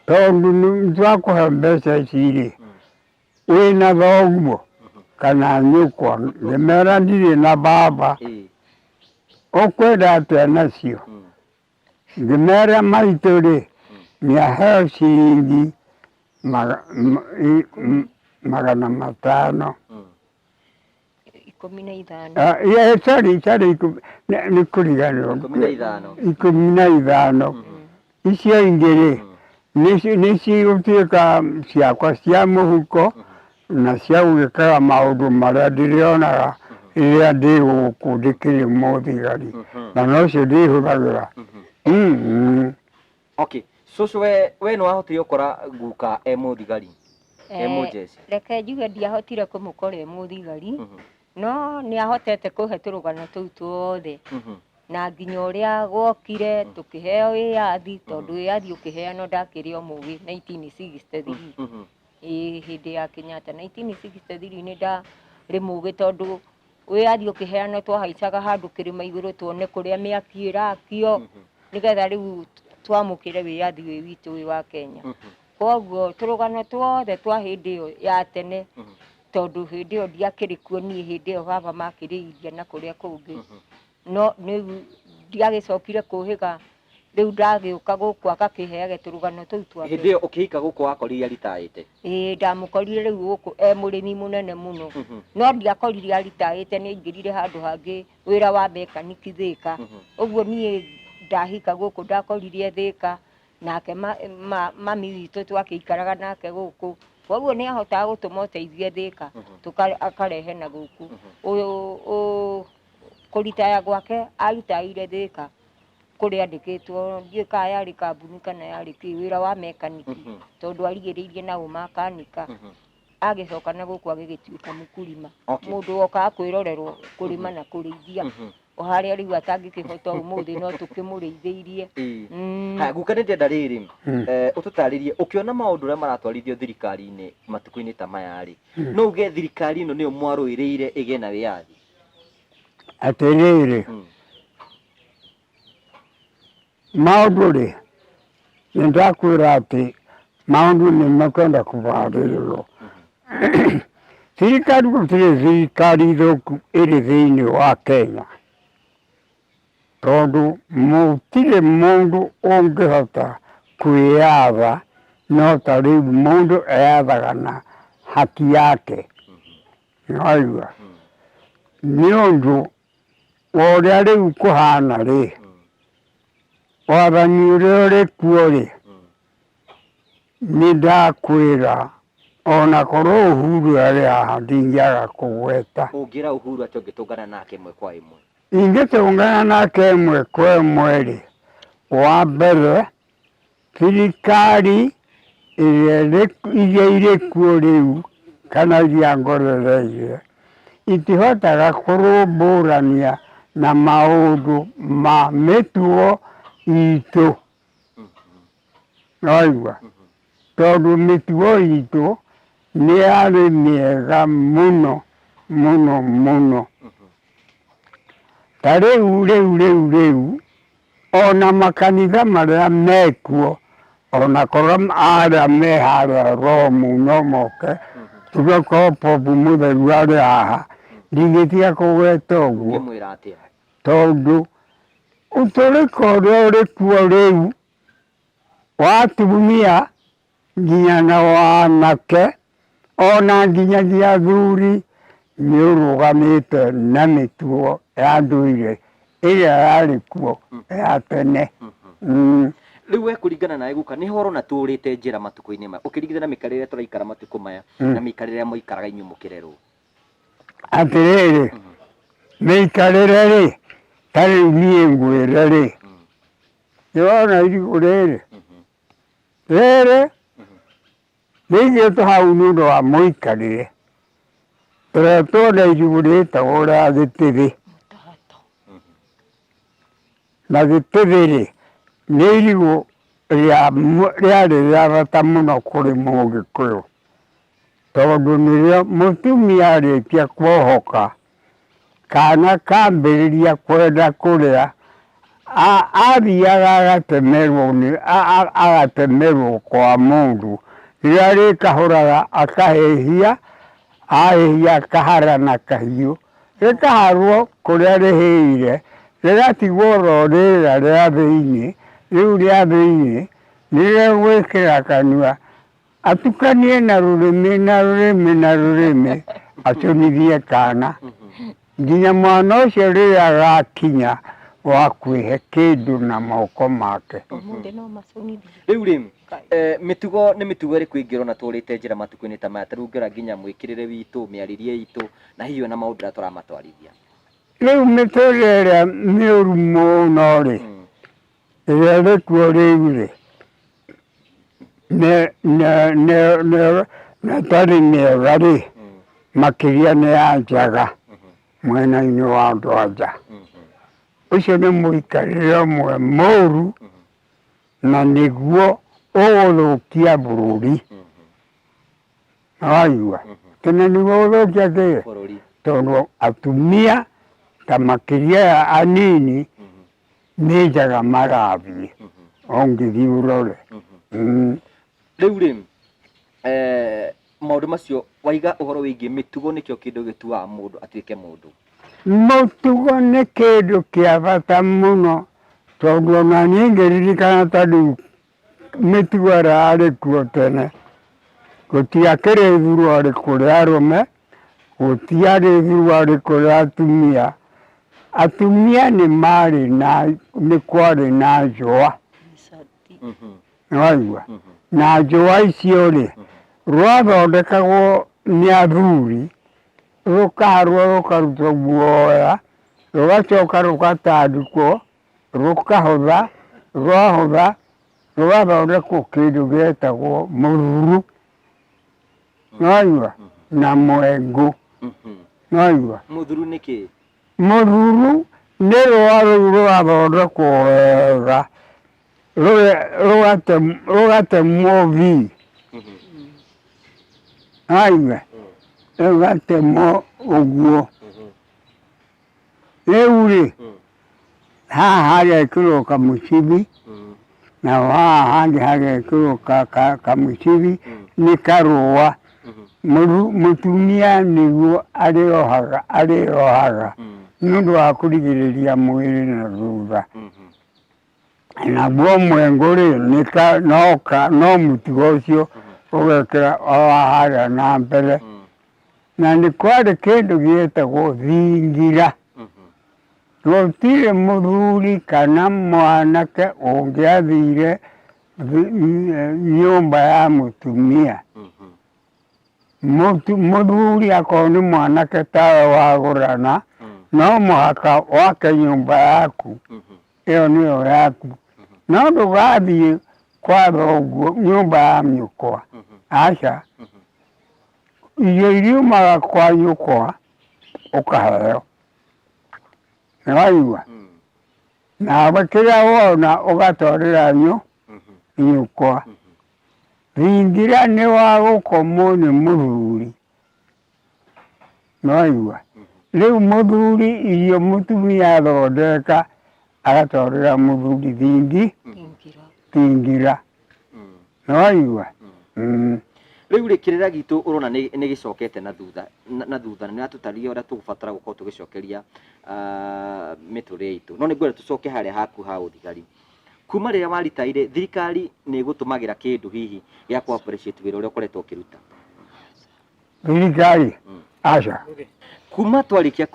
tondũ nĩ twakũhe mbeca ici rĩ, wĩna thoguo kana nyũkwa, ngĩmera ndirĩ na baba, ũkwenda atĩa nacio? Ngĩmera maitũ rĩ, nĩaheo ciringi 500. 15. Sorry, sorry, nĩ kũriganĩrwo. 15. 15. Icio ingĩ rĩ, nĩ cigũtuĩka ciakwa cia mũhuko na cia gwĩkaga maũndũ marĩa ndĩrĩonaga rĩrĩa ndĩ gũkũ ndĩkĩrĩ mũthigari, na nocio ndĩhũthagĩra. Okay, cũcũ we nĩ wahotire gũkora guka e mũthigari, e mũjeshi? Reke njuge ndiahotire kũmũkora e mũthigari, no nĩ ahotete kũhe tũrũgano tũu tuothe. Na nginya ũrĩa gwokire tũkĩheo wĩyathi, tondũ wĩyathi ũkĩheanwo ndakĩrĩ o mũgĩ 1963. Ĩĩ, hĩndĩ ya Kenyatta 1963 nĩ ndarĩ mũgĩ, tondũ wĩyathi ũkĩheanwo twahaicaga handũ kĩrĩma igũrũ tuone kũrĩa mĩaki ĩrakio, nĩgetha rĩu twamũkĩre wĩyathi wĩ witũ wĩ wa Kenya. Koguo tũrũgano tuothe twa hĩndĩ ĩyo ya tene, tondũ hĩndĩ ĩyo ndiakĩrĩ kuo niĩ, hĩndĩ ĩyo baba makĩrĩ India na kũrĩa kũngĩ. No rĩu ndiagĩcokire kũhĩga, rĩu ndagĩũka gũkũ agakĩheage tũrũgano tũu twa Hĩndĩ ĩyo ũkĩhika gũkũ wakorire aritaĩte? Ĩĩ, ndamũkorire rĩu gũkũ e mũrĩmi mũnene mũno. No ndiakorire aritaĩte, nĩ aingĩrire handũ hangĩ wĩra wa mekaniki Thĩka. Ũguo niĩ ndahika gũkũ ndakorire Thĩka, nake mami witũ twakĩikaraga nake gũkũ. Koguo nĩ ahotaga gũtũma ũteithio Thĩka, akarehe na gũkũ. Kũritaya gwake aritaĩire Thĩka, kũrĩa andĩkĩtwo, ndiũĩ kana yarĩ kambuni kana yarĩ kĩ, wĩra wa mekaniki, tondũ arigĩrĩirie na ũmakanika. Agĩcoka na gũkũ agĩgĩtuĩka mũkũrima. Mũndũ wokaga kwĩrorerwo kũrĩma na kũrĩithia. O harĩa rĩu atangĩkĩhota ũmũthĩ no tũkĩmũrĩithĩirie. Haya, guka nĩ ndĩrenda rĩrĩ ũtũtarĩrie ũkĩona maũndũ ũrĩa maratwarithio thirikari-inĩ matukũ-inĩ ta maya rĩ, no uge thirikari ĩno nĩyo mwarũĩrĩire ĩgĩe na wĩyathi? Atĩrĩrĩ, maũndũ rĩ, nĩ ndakwĩra atĩ maũndũ nĩ mekwenda kũbarĩrĩrwo. Thirikari gũtirĩ thirikari thũku ĩrĩ thĩinĩ wa Kenya, tondũ gũtirĩ mũndũ ũngĩhota kwĩyatha no ta rĩu mũndũ eyathaga na haki yake. Nĩwaigua? Nĩ ũndũ wa ũrĩa rĩu kũhana rĩ, wathani ũrĩa ũrĩ kuo rĩ, nĩ ndakwĩra ona korwo Uhuru arĩ haha ndingĩaga kũgweta. Ũngĩra Uhuru atĩ ũngĩtũngana nake ĩmwe kwa ĩmwe? Ingĩtũngana nake ĩmwe kwa ĩmwe rĩ, wa mbere thirikari ĩrĩa iria irĩ kuo rĩu kana iria ngorereire itihotaga kũrũmbũrania na maũndũ ma mĩtugo itũ. Nĩwaigua? Tondũ mĩtugo itũ nĩ yarĩ mĩega mũno mũno mũno. Ta rĩu rĩu rĩu rĩu ona makanitha marĩa mekuo ona korwo arĩa me harĩa Romu no moke tuge korwo Popu mũtheru arĩ haha ndingĩtiga kũgweta ũguo. Ũngĩmwĩra atĩa? Tondũ ũtũrĩka ũrĩa ũrĩ kuo rĩu wa atumia nginya na wanake ona nginyagia athuri nĩ ũrũgamĩte na mĩtugo ya ndũire ĩrĩa yarĩ kuo ya tene. Rĩu we kũringana nawe guka nĩ horo na tũrĩte njĩra matukũ-inĩ maya ũkĩringithania na mĩikarĩre ĩrĩa tũraikara matukũ maya na mĩikarĩre ĩrĩa mũikaraga inyuĩ mũkĩrerwo? Atĩrĩrĩ, mĩikarĩre rĩ, ta rĩu niĩ ngwĩre rĩ, nĩwona irigũ rĩrĩ, rĩrĩ rĩigĩtwo hau nĩ ũndũ wa mũikarĩre, tũretwo na irigũ rĩtagwo rĩa gĩtĩthĩ, na gĩtĩthĩ rĩ, nĩ irigũ rĩarĩ rĩa bata mũno kũrĩ mũgĩkũyũ, tondũ nĩrĩo mũtumia arĩkia kuohoka kana kambĩrĩria kwenda kũrĩa, athiaga agatemerwo nĩ agatemerwo kwa mũndũ, rĩrĩa arĩkahũraga akahĩhia, ahĩhia akahara na kahiũ, rĩkaharwo kũrĩa rĩhĩire, rĩgatigwo oro rĩrĩa rĩa thĩiniĩ, rĩu rĩa thĩiniĩ nĩrĩo egwĩkĩra kanua, atukanie na rũrĩmĩ na rũrĩmĩ na rũrĩmĩ, acũnithie kana, nginya mwana ũcio rĩrĩa agakinya wa kwĩhe kĩndũ na moko make. Ũmũthĩ no macũnithie. Rĩu rĩ, mĩtugo nĩ mĩtugo ĩrĩkũ ĩngĩ ũrona tũrĩte njĩra matukũ-inĩ ta maya? Ta rĩu ũngĩrora nginya mwĩkĩrĩre witũ, mĩarĩrie itũ, na hihi ona maũndũ ũrĩa tũramatwarithia. Rĩu mĩtũrĩre ĩrĩa mĩũru mũno rĩ, ĩrĩa ĩrĩ kuo rĩu rĩ, na ĩtarĩ mĩega rĩ, makĩria nĩ ya njaga mwena-inĩ wa andũ a nja. Ũcio nĩ mũikarĩre ũmwe mũru na nĩguo ũgũthũkia bũrũri. Nĩwaigua? Tene nĩguo ũgũthũkia kĩ? Bũrũri. Tondũ atumia ta makĩria aya anini nĩ njaga marathiĩ ũngĩthiĩ ũrore. Rĩu rĩ, maũndũ macio waiga ũhoro wĩgiĩ mĩtugo nĩkĩo kĩndũ gĩtuaga mũndũ atuĩke mũndũ. Mũtugo nĩ kĩndũ kĩa bata mũno tondũ ona niĩ ngĩririkana ta rĩu mĩtugo ĩrĩa yarĩ kuo tene, gũtiakĩrĩ thuruarĩ kũrĩ arũme, gũtiarĩ thuruarĩ kũrĩ atumia. Atumia nĩ marĩ na nĩ kwarĩ na njũa. Nĩwaigua? Na njũa icio rĩ, rwathondekagwo nĩ athuri, rũkaharwo rũkarutwo guoya, rũgacoka rũgatandĩkwo, rũkahũtha, rwahũtha rũgathondekwo kĩndũ gĩetagwo mũruru. Nĩwaigua? Na mwengũ. Nĩwaigua? Mũthuru nĩ kĩĩ? Mũruru Nĩ rũa rũu rũgathondekwo wega rũgatemwo vi waigua rũgatemwo ũguo. Rĩu rĩ, haha hagekĩrwo kamũcibi na haha hangĩ hagekĩrwo kamũcibi nĩ karũa. Mũtumia nĩguo arĩohaga arĩohaga nĩ ũndũ wa kũrigĩrĩria mwĩrĩ na thutha. Naguo mwengũ rĩ, no mũtugo ũcio ũgekĩra o harĩa na mbere. Na nĩ kwarĩ kĩndũ gĩetagwo thingira. Gũtirĩ mũthuri kana mwanake ũngĩathire nyũmba ya mũtumia. Mũthuri akorwo nĩ mwanake tawe wagũrana, no mũhaka wake nyũmba yaku, ĩyo nĩyo yaku. No ndũgathiĩ kwa thoguo nyũmba ya nyũkwa, aca. Irio iria umaga kwa nyũkwa ũkaheo, nĩwaigua? Nawe kĩrĩa wona ũgatwarĩra nyũkwa. Thingira nĩ wa gũkomwo nĩ mũthuri, nĩwaigua? Rĩu mũthuri irio mũtumia athondeka agatwarĩra mũthuri thingira, nĩwaigua? Rĩu rĩ kĩrĩra gitũ ũrona nĩ gĩcokete na thutha na thutha na nĩ ũratũtarĩria ũrĩa tũgũbatara gũkorwo tũgĩcokeria mĩtũrĩre itũ. No nĩ ngwenda tũcoke harĩa haku ha ũthigari. Kuma rĩrĩa waritaire, thirikari nĩ ĩgũtũmagĩra kĩndũ hihi gĩa kũ appreciate wĩra ũrĩa ũkoretwo ũkĩruta? Thirikari? Aca. Kuma twarĩkia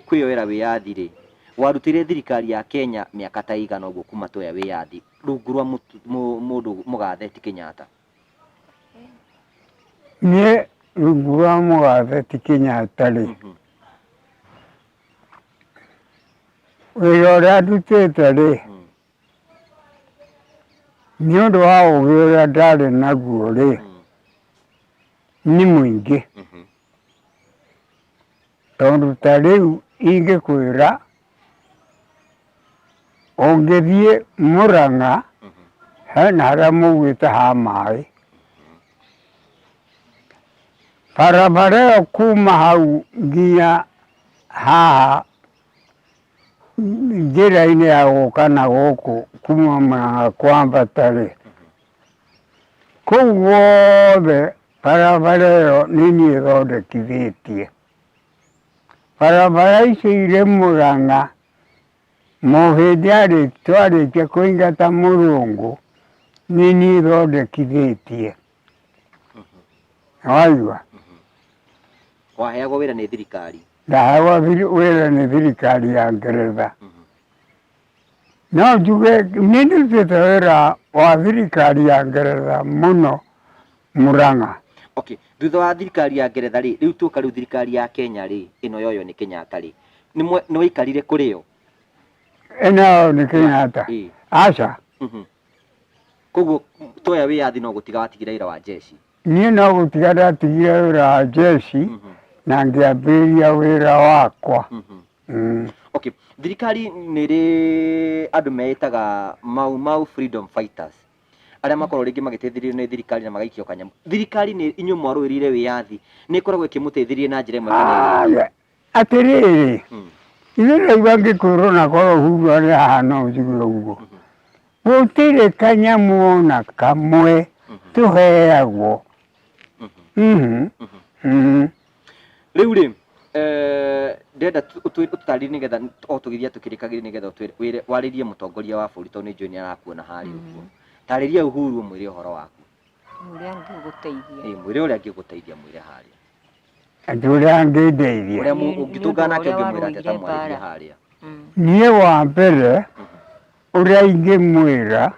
kwĩyoera wĩyathi rĩ, warutĩire thirikari ya Kenya mĩaka ta ĩigana ũguo kuma tuoya wĩyathi rungu rwa mũndũ mũgathe ti Kenyatta? Niĩ rungu rwa mũgathe ti Kenyatta rĩ, Wĩra ũrĩa ndutĩte rĩ, nĩ ũndũ wa ũgĩ ũrĩa ndarĩ naguo rĩ, nĩ mũingĩ. Tondũ ta rĩu ingĩkwĩra, ũngĩthiĩ Mũrang'a, hena harĩa maugĩte ha maĩ. Barabara ĩyo kuma hau nginya haha njĩra-inĩ ya gũka na gũkũ kuma Mũrang'a kwambata rĩ, kũu guothe barabara ĩyo nĩ niĩ thondekithĩtie. Barabara icio irĩ Mũrang'a, mũhĩndĩ twarĩkia kũingata mũrũngũ, nĩ niĩ thondekithĩtie. Nĩwaigua? Waheagwo wĩra nĩ thirikari? Ndaheagwo wĩra nĩ thirikari ya Ngeretha. No njuge nĩ ndutĩte wĩra wa thirikari ya Ngeretha mũno Murang'a. Okay, thutha wa thirikari ya Ngeretha rĩ, rĩu tuoka rĩu thirikari ya Kenya rĩ, ĩno yoywo nĩ Kenyatta rĩ, nĩ waikarire kũrĩ yo? Ĩno yoywo nĩ Kenyatta? Ĩĩ. Aca. Koguo toya wĩyathi no gũtiga watigire wĩra wa jeshi? Niĩ no gũtiga ndatigire wĩra wa jeshi na ngĩambĩrĩria wĩra wakwa. Okay, thirikari nĩ ĩrĩ andũ meĩtaga Mau Mau Freedom Fighters arĩa makoragwo rĩngĩ magĩteithĩrĩrio nĩ thirikari na magaikio kanyamũ. Thirikari nĩ inyuĩ mwarũĩrĩire wĩyathi nĩ ĩkoragwo ĩkĩmũteithĩrĩria na njĩra ĩmwe kana ĩrĩa ĩngĩ? Atĩrĩrĩ, ithuĩ ndaigua ngĩkwĩrwo na korwo Uhuru arĩ haha no njigue ũguo. Gũtirĩ kanyamũ ona kamwe tũheagwo. Rĩu rĩ, ndĩrenda ũtũtarĩrie nĩgetha o tũgĩthiĩ tũkĩrĩkagĩria nĩgetha wĩre warĩrie mũtongoria wa bũrũri tondũ nĩ njũĩ nĩ arakuona harĩa ũguo. Tarĩria Uhuru ũmwĩre ũhoro waku. Ũrĩa angĩgũteithia. Ĩĩ, mwĩre ũrĩa angĩgũteithia mwĩre harĩa. Atĩ ũrĩa angĩndeithia. Ũrĩa Nĩ- ũngĩtũngana nake nĩ ũndũ ũrĩa ũngĩmwĩra atĩa ta warũire mwarĩrie mbara. harĩa. Niĩ wa mbere ũrĩa ingĩmwĩra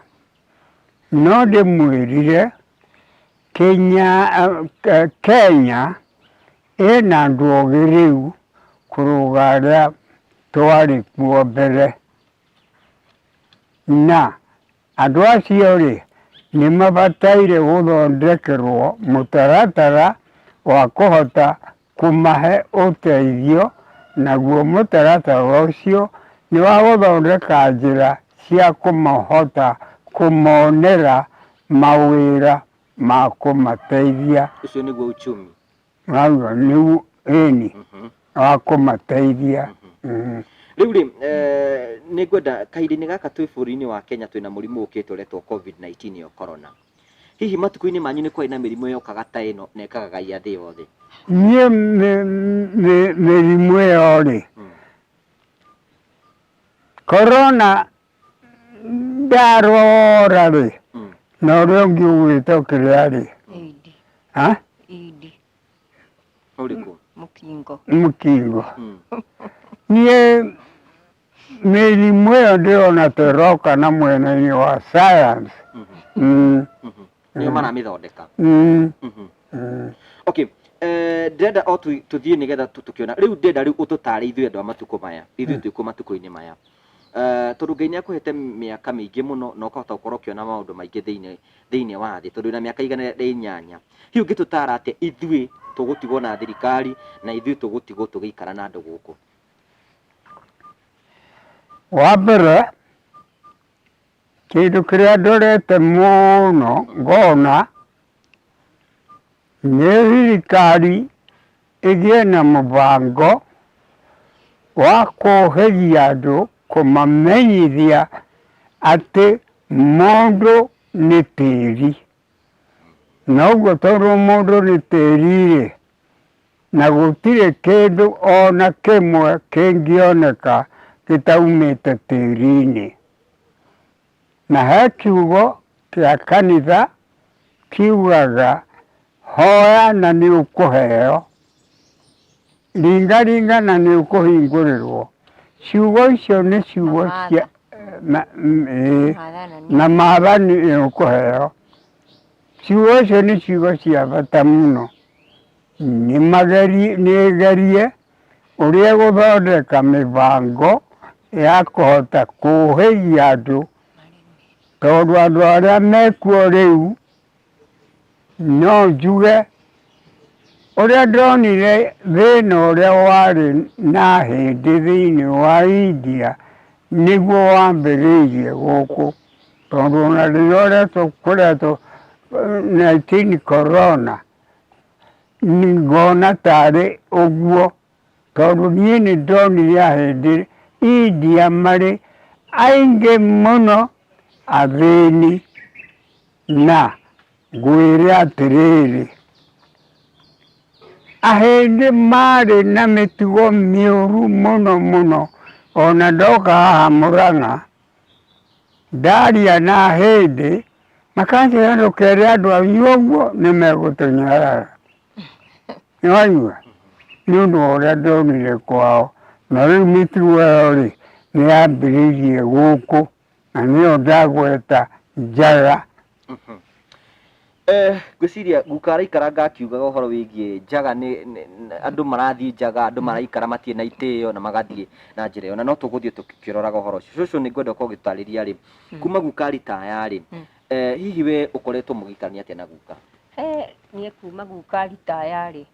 no ndĩmwĩrire Kenya, Kenya ĩna andũ ogĩ rĩu kũrũga arĩa twarĩ kuo mbere. Na Andũ acio-rĩ, nĩ mabataire gũthondekerwo mũtaratara wa kũhota kũmahe ũteithio, naguo mũtaratara ũcio Nĩ wa gũthondeka njĩra cia kũmahota kũmonera mawĩra ma kũmateithia. Ũcio nĩguo uchumi. Waigua nĩguo ĩni wa kũmateithia. Rĩu rĩ, nĩ ngwenda kahinda-inĩ gaka twĩ bũrũri-inĩ wa Kenya twĩna mũrimũ ũkĩte ũretwo COVID-19 nĩyo corona. Hihi matukũ-inĩ manyu nĩ kwarĩ na mĩrimũ yokaga ta ĩno na ĩkagagaia thĩ yothe? Niĩ mĩrimũ ĩyo rĩ, Corona ndarora rĩ, na ũrĩa ũngĩ ũgwĩtwo kĩrĩa rĩ, Indi. Ha? Indi. Ũrĩkũ? Mũkingo. Mũkingo. Niĩ mĩrimũ ĩyo ndĩrona ta ĩroka na mwena-inĩ wa science. Nĩo maramĩthondeka. Mm. Okay, ndĩrenda o tũthiĩ nĩgetha tũkĩona rĩu ndĩrenda rĩu ũtũtare ithuĩ andũ a matukũ maya ithuĩ twĩ kuo matukũ-inĩ maya. Tondũ Ngai nĩ akũhete mĩaka mĩingĩ mũno na ũkahota gũkorwo ũkĩona maũndũ maingĩ thĩinĩ wa thĩ tondũ wĩna mĩaka 108. Hihi ũngĩtũtara atĩa ithuĩ tũgũtigwo na thirikari na ithuĩ tũgũtigwo tũgĩikara na andũ gũkũ? Wa mbere kĩndũ kĩrĩa ndorete mũno ngona nĩ thirikari ĩgĩe na mũbango wa kũhĩgia andũ kũmamenyithia atĩ mũndũ nĩ tĩri. Na ũguo tondũ mũndũ nĩ tĩri-rĩ, na gũtirĩ kĩndũ ona kĩmwe kĩngĩoneka gĩtaumĩte tĩri-inĩ. Na he kiugo kĩa kanitha kiugaga hoya na nĩ ũkũheo, ringa ringa na nĩ ũkũhingũrĩrwo. Ciugo icio nĩ ciugo cia ĩĩ, na matha nĩ ũkũheo. Ciugo icio nĩ ciugo cia bata mũno. Nĩ magerie, nĩ ĩgerie ũrĩa ĩgũthondeka mĩbango ya kũhota kũhĩgia andũ, tondũ andũ arĩa mekuo rĩu no njuge ũrĩa ndonire thĩna ũrĩa warĩ na hĩndĩ thĩinĩ wa India nĩguo wambĩrĩirie gũkũ, tondũ ona rĩrĩa ũretwo kũretwo 19 corona ngona tarĩ ũguo, tondũ niĩ nĩ ndonire ahĩndĩ India marĩ aingĩ mũno athĩni, na ngwĩre atĩrĩrĩ, ahĩndĩ marĩ na mĩtugo mĩũru mũno mũno, ona ndoka haha Mũrang'a, ndaria na ahĩndĩ, makanjĩra ndũkere andũ anyu ũguo nĩ megũtũnyarara. Nĩ waigua? Nĩ ũndũ wa ũrĩa ndonire kwao. Na rĩu mĩtugo ĩyo rĩ, nĩ yambĩrĩirie gũkũ na nĩyo ndagweta njaga. Ngwĩciria guka araikaranga akiugaga ũhoro wĩgiĩ njaga nĩ andũ marathiĩ njaga, andũ maraikara matirĩ na itĩo na magathiĩ na njĩra ĩyo, na no tũgũthiĩ tũkĩroraga ũhoro ũcio. Cũcũ nĩ ngwenda ũkorwo ũgĩtarĩria rĩ, kuma guka ritaya rĩ, hihi we ũkoretwo mũgĩikarania atĩa na guka? Niĩ kuma guka ritaya rĩ,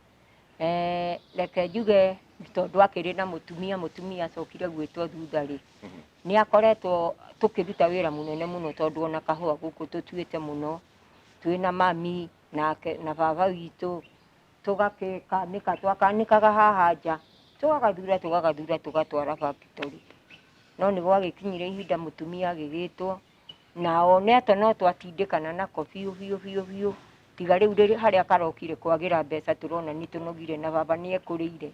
reke njuge tondũ akĩrĩ na mũtumia, mũtumia acokire gwĩtwo thutha rĩ, nĩ akoretwo tũkĩruta wĩra mũnene mũno tondũ ona kahũa gũkũ tũtuĩte mũno, twĩna mami nake na baba witũ, tũgakĩkanĩka, twakanĩkaga haha nja, tũgagathura tũgagathura tũgatwara factory. No nĩ gwagĩkinyire ihinda mũtumia agĩgĩtwo, na one atĩ no twatindĩkana nako biũ biũ biũ biũ, tiga rĩu harĩa karokire kwagĩra mbeca tũrona nĩ tũnogire na baba nĩ ekũrĩire.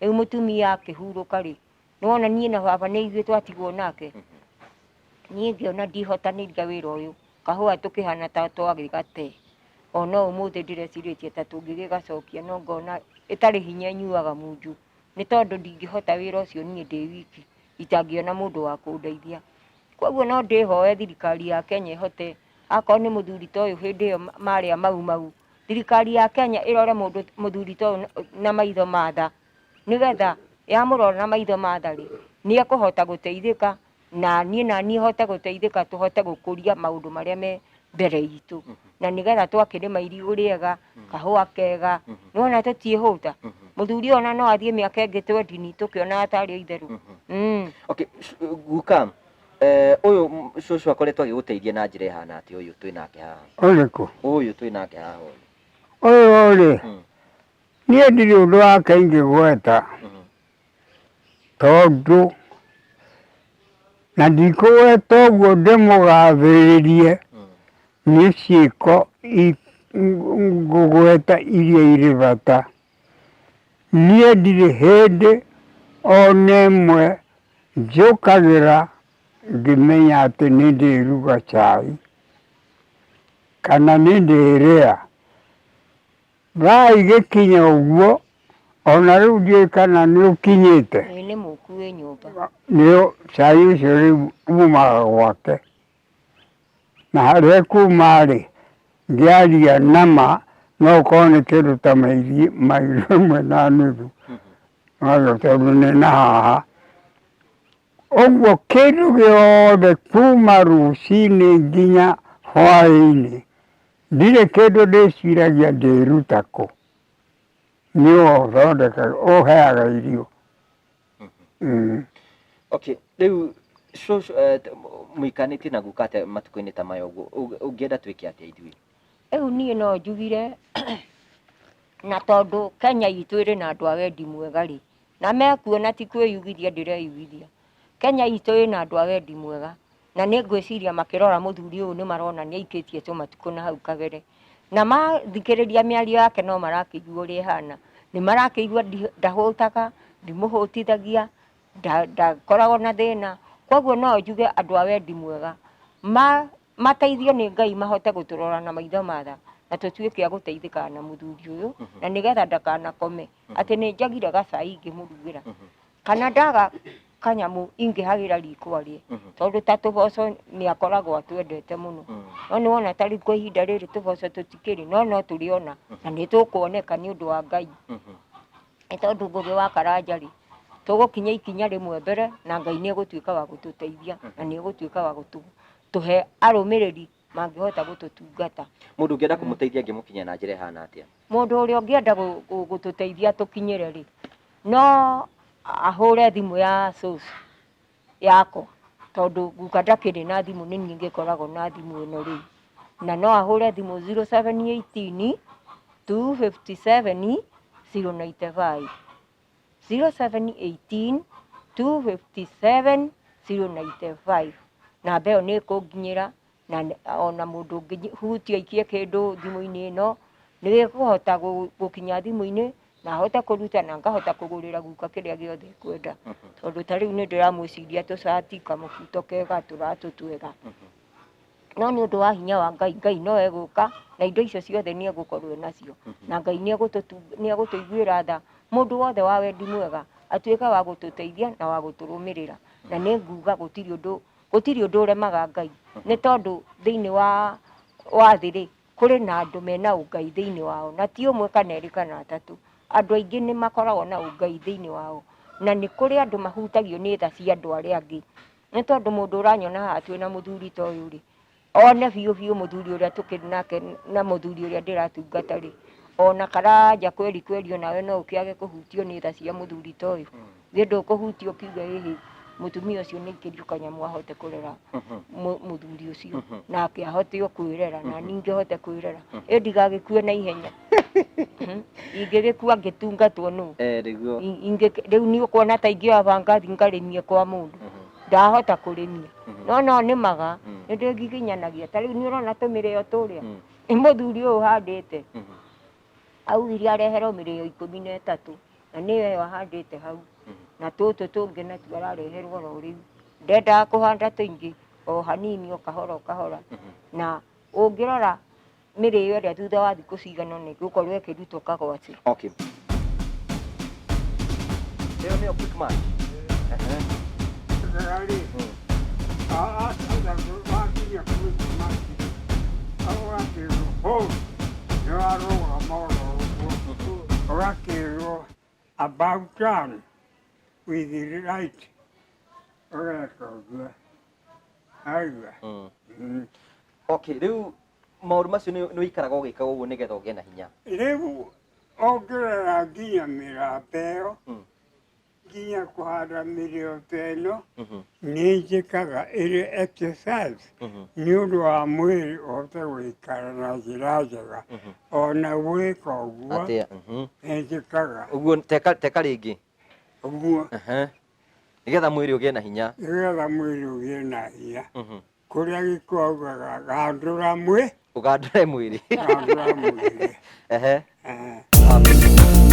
Rĩu mũtumia akĩhurũka rĩ, nĩ wona niĩ na baba nĩ ithuĩ twatigwo nake. Niĩ ngĩona ndihotanĩria wĩra ũyũ, kahũa tũkĩhana ta twagĩgate. Ona ũmũthĩ ndĩrecirĩtie ta tũngĩgĩgacokia no ngona ĩtarĩ hinya ĩnyuaga munju. Nĩ tondũ ndingĩhota wĩra ũcio niĩ ndĩ wiki, itangĩona mũndũ wa kũndeithia. Koguo no ndĩhoe thirikari ya Kenya ĩhote, akorwo nĩ mũthuri ta ũyũ hĩndĩ ĩyo marĩ a Mau Mau, thirikari ya Kenya ĩrore mũndũ mũthuri ta ũyũ na maitho ma tha, nĩgetha yamũrora na maitho ma tha rĩ, nĩ ekũhota gũteithĩka, na niĩ naniĩ hote gũteithĩka tũhote gũkũria maũndũ marĩa me mbere itũ na nĩgetha twakĩrĩma irigũ rĩega kahũa kega nĩwona tũtiĩhũta mũthuri ona no athiĩ mĩaka ĩngĩ twendini tũkĩonaga tarĩ o itherũ. Okay, guka, ũyũ cũcũ akoretwo agĩgũteithia na njĩra ĩhana atĩa ũyũ twĩ nake haha? Ũrĩkũ? Ũyũ twĩ nake haha ũyũ. Ũyũ rĩ, niĩ ndirĩ ũndũ wake ingĩgweta tondũ na ndikũgweta ũguo ndĩmũgathĩrĩrie nĩ ciĩko ngũgweta iria irĩ bata. Niĩ ndirĩ hĩndĩ ona ĩmwe njũkagĩra ngĩmenya atĩ nĩ ndĩruga cai kana nĩ ndĩrĩa. Thaa igĩkinya ũguo ona rĩu ndiũĩ kana nĩ ũkinyĩte. Ĩĩ nĩ mũku wĩ nyũmba. Nĩ cai ũcio rĩu umaga gwake na harĩa kuma rĩ ngĩaria nama no ũkorwo nĩ kĩndũ ta maili maili ĩmwe na nuthu tondũ nĩ na haha ũguo kĩndũ gĩothe kuma rũcinĩ nginya hwaĩ-inĩ ndirĩ kĩndũ ndĩciragia ndĩruta kũ nĩwe ũthondekaga ũheaga irio. Okay, rĩu cũcũ mũikanĩtie na guka atĩa matukũ-inĩ ta maya ũguo ũngĩenda twĩke atĩa ithuĩ? Rĩu niĩ no njugire na tondũ Kenya itũ ĩrĩ na andũ a wendi mwega rĩ, na mekuo na ti kwĩyugithia ndĩreyugithia. Kenya itũ ĩna andũ a wendi mwega na nĩ ngwĩciria makĩrora mũthuri ũyũ nĩ marona nĩ aikĩtie tũmatukũ na hau kabere. Na mathikĩrĩria mĩario yake no marakĩigua ũrĩa ĩhana. Nĩ marakĩigua ndahũtaga, ndimũhũtithagia, ndakoragwo na thĩna. Koguo no njuge andũ a wendi mwega mateithio nĩ Ngai mahote gũtũrora na maitho ma tha na tũtuĩke a gũteithĩkaga na mũthuri ũyũ na nĩgetha ndakanakome atĩ nĩ njagire gacai ingĩmũrugĩra kana ndaga kanyamũ ingĩhagĩra riko arĩe tondũ ta tũboco nĩ akoragwo atwendete mũno. No nĩ wona ta rĩu kwa ihinda rĩrĩ tũboco tũtikĩrĩ no no tũrĩona na nĩ tũkuoneka nĩ ũndũ wa Ngai. Nĩ tondũ Ngũgĩ wa Karanja rĩ tũgũkinya ikinya rĩmwe mbere na Ngai nĩ egũtuĩka wa gũtũteithia na nĩ egũtuĩka wa gũtũhe arũmĩrĩri mangĩhota gũtũtungata. Mũndũ ũngĩenda kũmũteithia angĩmũkinyia na njĩra ĩhana atĩa? Mũndũ ũrĩa ũngĩenda gũtũteithia tũkinyĩre rĩ, no ahũre thimũ ya cũcũ yakwa tondũ guka ndakĩrĩ na thimũ nĩ niĩ ngĩkoragwo na thimũ ĩno rĩu. Na no ahũre thimũ 0718 257 095 0718 257 095. Namba ĩyo nĩ ĩkũnginyĩra na ona mũndũ ũngĩhutia aikie kĩndũ thimũ-inĩ ĩno nĩ gĩkũhota gũkinya thimũ-inĩ na ahote kũruta na ngahota kũgũrĩra guka kĩrĩa gĩothe ekwenda. Tondũ ta rĩu nĩ ndĩramwĩciria tũcati, kamũbuto kega, tũratũ twega. No nĩ ũndũ wa hinya wa Ngai, Ngai no egũka na indo icio ciothe nĩ egũkorwo enacio. Na Ngai nĩ egũtũiguĩra tha. Mũndũ wothe wa wendi mwega atuĩke wa gũtũteithia na wa gũtũrũmĩrĩra. Na nĩ nguga gũtirĩ ũndũ ũremaga Ngai. Nĩ tondũ thĩinĩ wa thĩ rĩ, kũrĩ na andũ mena ũngai thĩinĩ wao na ti ũmwe kana erĩ kana atatũ. Andũ aingĩ nĩ makoragwo na ũngai thĩinĩ wao na nĩ kũrĩ andũ mahutagio nĩ tha cia andũ arĩa angĩ. Nĩ tondũ mũndũ ũranyona haha twĩna mũthuri ta ũyũ rĩ, one biũ biũ mũthuri ũrĩa tũkĩrĩ nake na mũthuri ũrĩa ndĩratungata rĩ, ona Karanja kweri kweri onawe no ũkĩage kũhutio nĩ tha cia mũthuri ta ũyũ. Githĩ ndũkũhutio ũkiuge ĩhĩ mũtumia ũcio nĩ aikĩrio kanyamũ ahote kũrera mũthuri ũcio nake ahote o kwĩrera na niĩ ngĩhote kwĩrera. Ĩ ndigagĩkue na ihenya. Ingĩgĩkua ngĩtungatwo nũ? Nĩguo. Rĩu nĩ ũkuona ta ingĩoya banga thiĩ ngarĩmie kwa mũndũ. Ndahota kũrĩmia. No no nĩmaga nĩ ndĩngiginyanagia. Ta rĩu nĩ ũrona tũmĩrĩo tũrĩa. Nĩ mũthuri ũyũ ũhandĩte. Augire areherwo mĩrĩo 13 na nĩyo ĩyo ahandĩte hau. Na tũtũ tũngĩ natuo arareherwo oro rĩu. Ndendaga kũhanda tũingĩ o hanini o kahora o kahora. Na ũngĩrora mĩrĩo ĩrĩa thutha wa thikũ cigana ũna ĩgũkorwo ĩkĩrutwo kagwacĩ. Okay. Ĩyo nĩyo quick match. Ũgakĩrwo about turn with the right ũgeka ũguo aigua. Okay, rĩu Maũndũ macio nĩ ũikaraga ũgĩkaga ũguo nĩgetha ũgĩe na hinya. Rĩu ũngĩrora nginya mĩramba ĩyo, nginya kũhanda mĩrĩo ta ĩno, nĩ njĩkaga ĩrĩ exercise nĩ ũndũ wa mwĩrĩ ũhote gũikara na njĩra njega. Ona gwĩka ũguo Atĩa? Nĩ njĩkaga Ũguo teka teka rĩngĩ. Ũguo. Nĩgetha mwĩrĩ ũgĩe na hinya. Nĩgetha mwĩrĩ ũgĩe na hinya. Kũrĩa gĩkũyũ augaga gandũra mwĩ Ũgandũre mwĩrĩ. Gandũra mwĩrĩ. Ehe. Eh.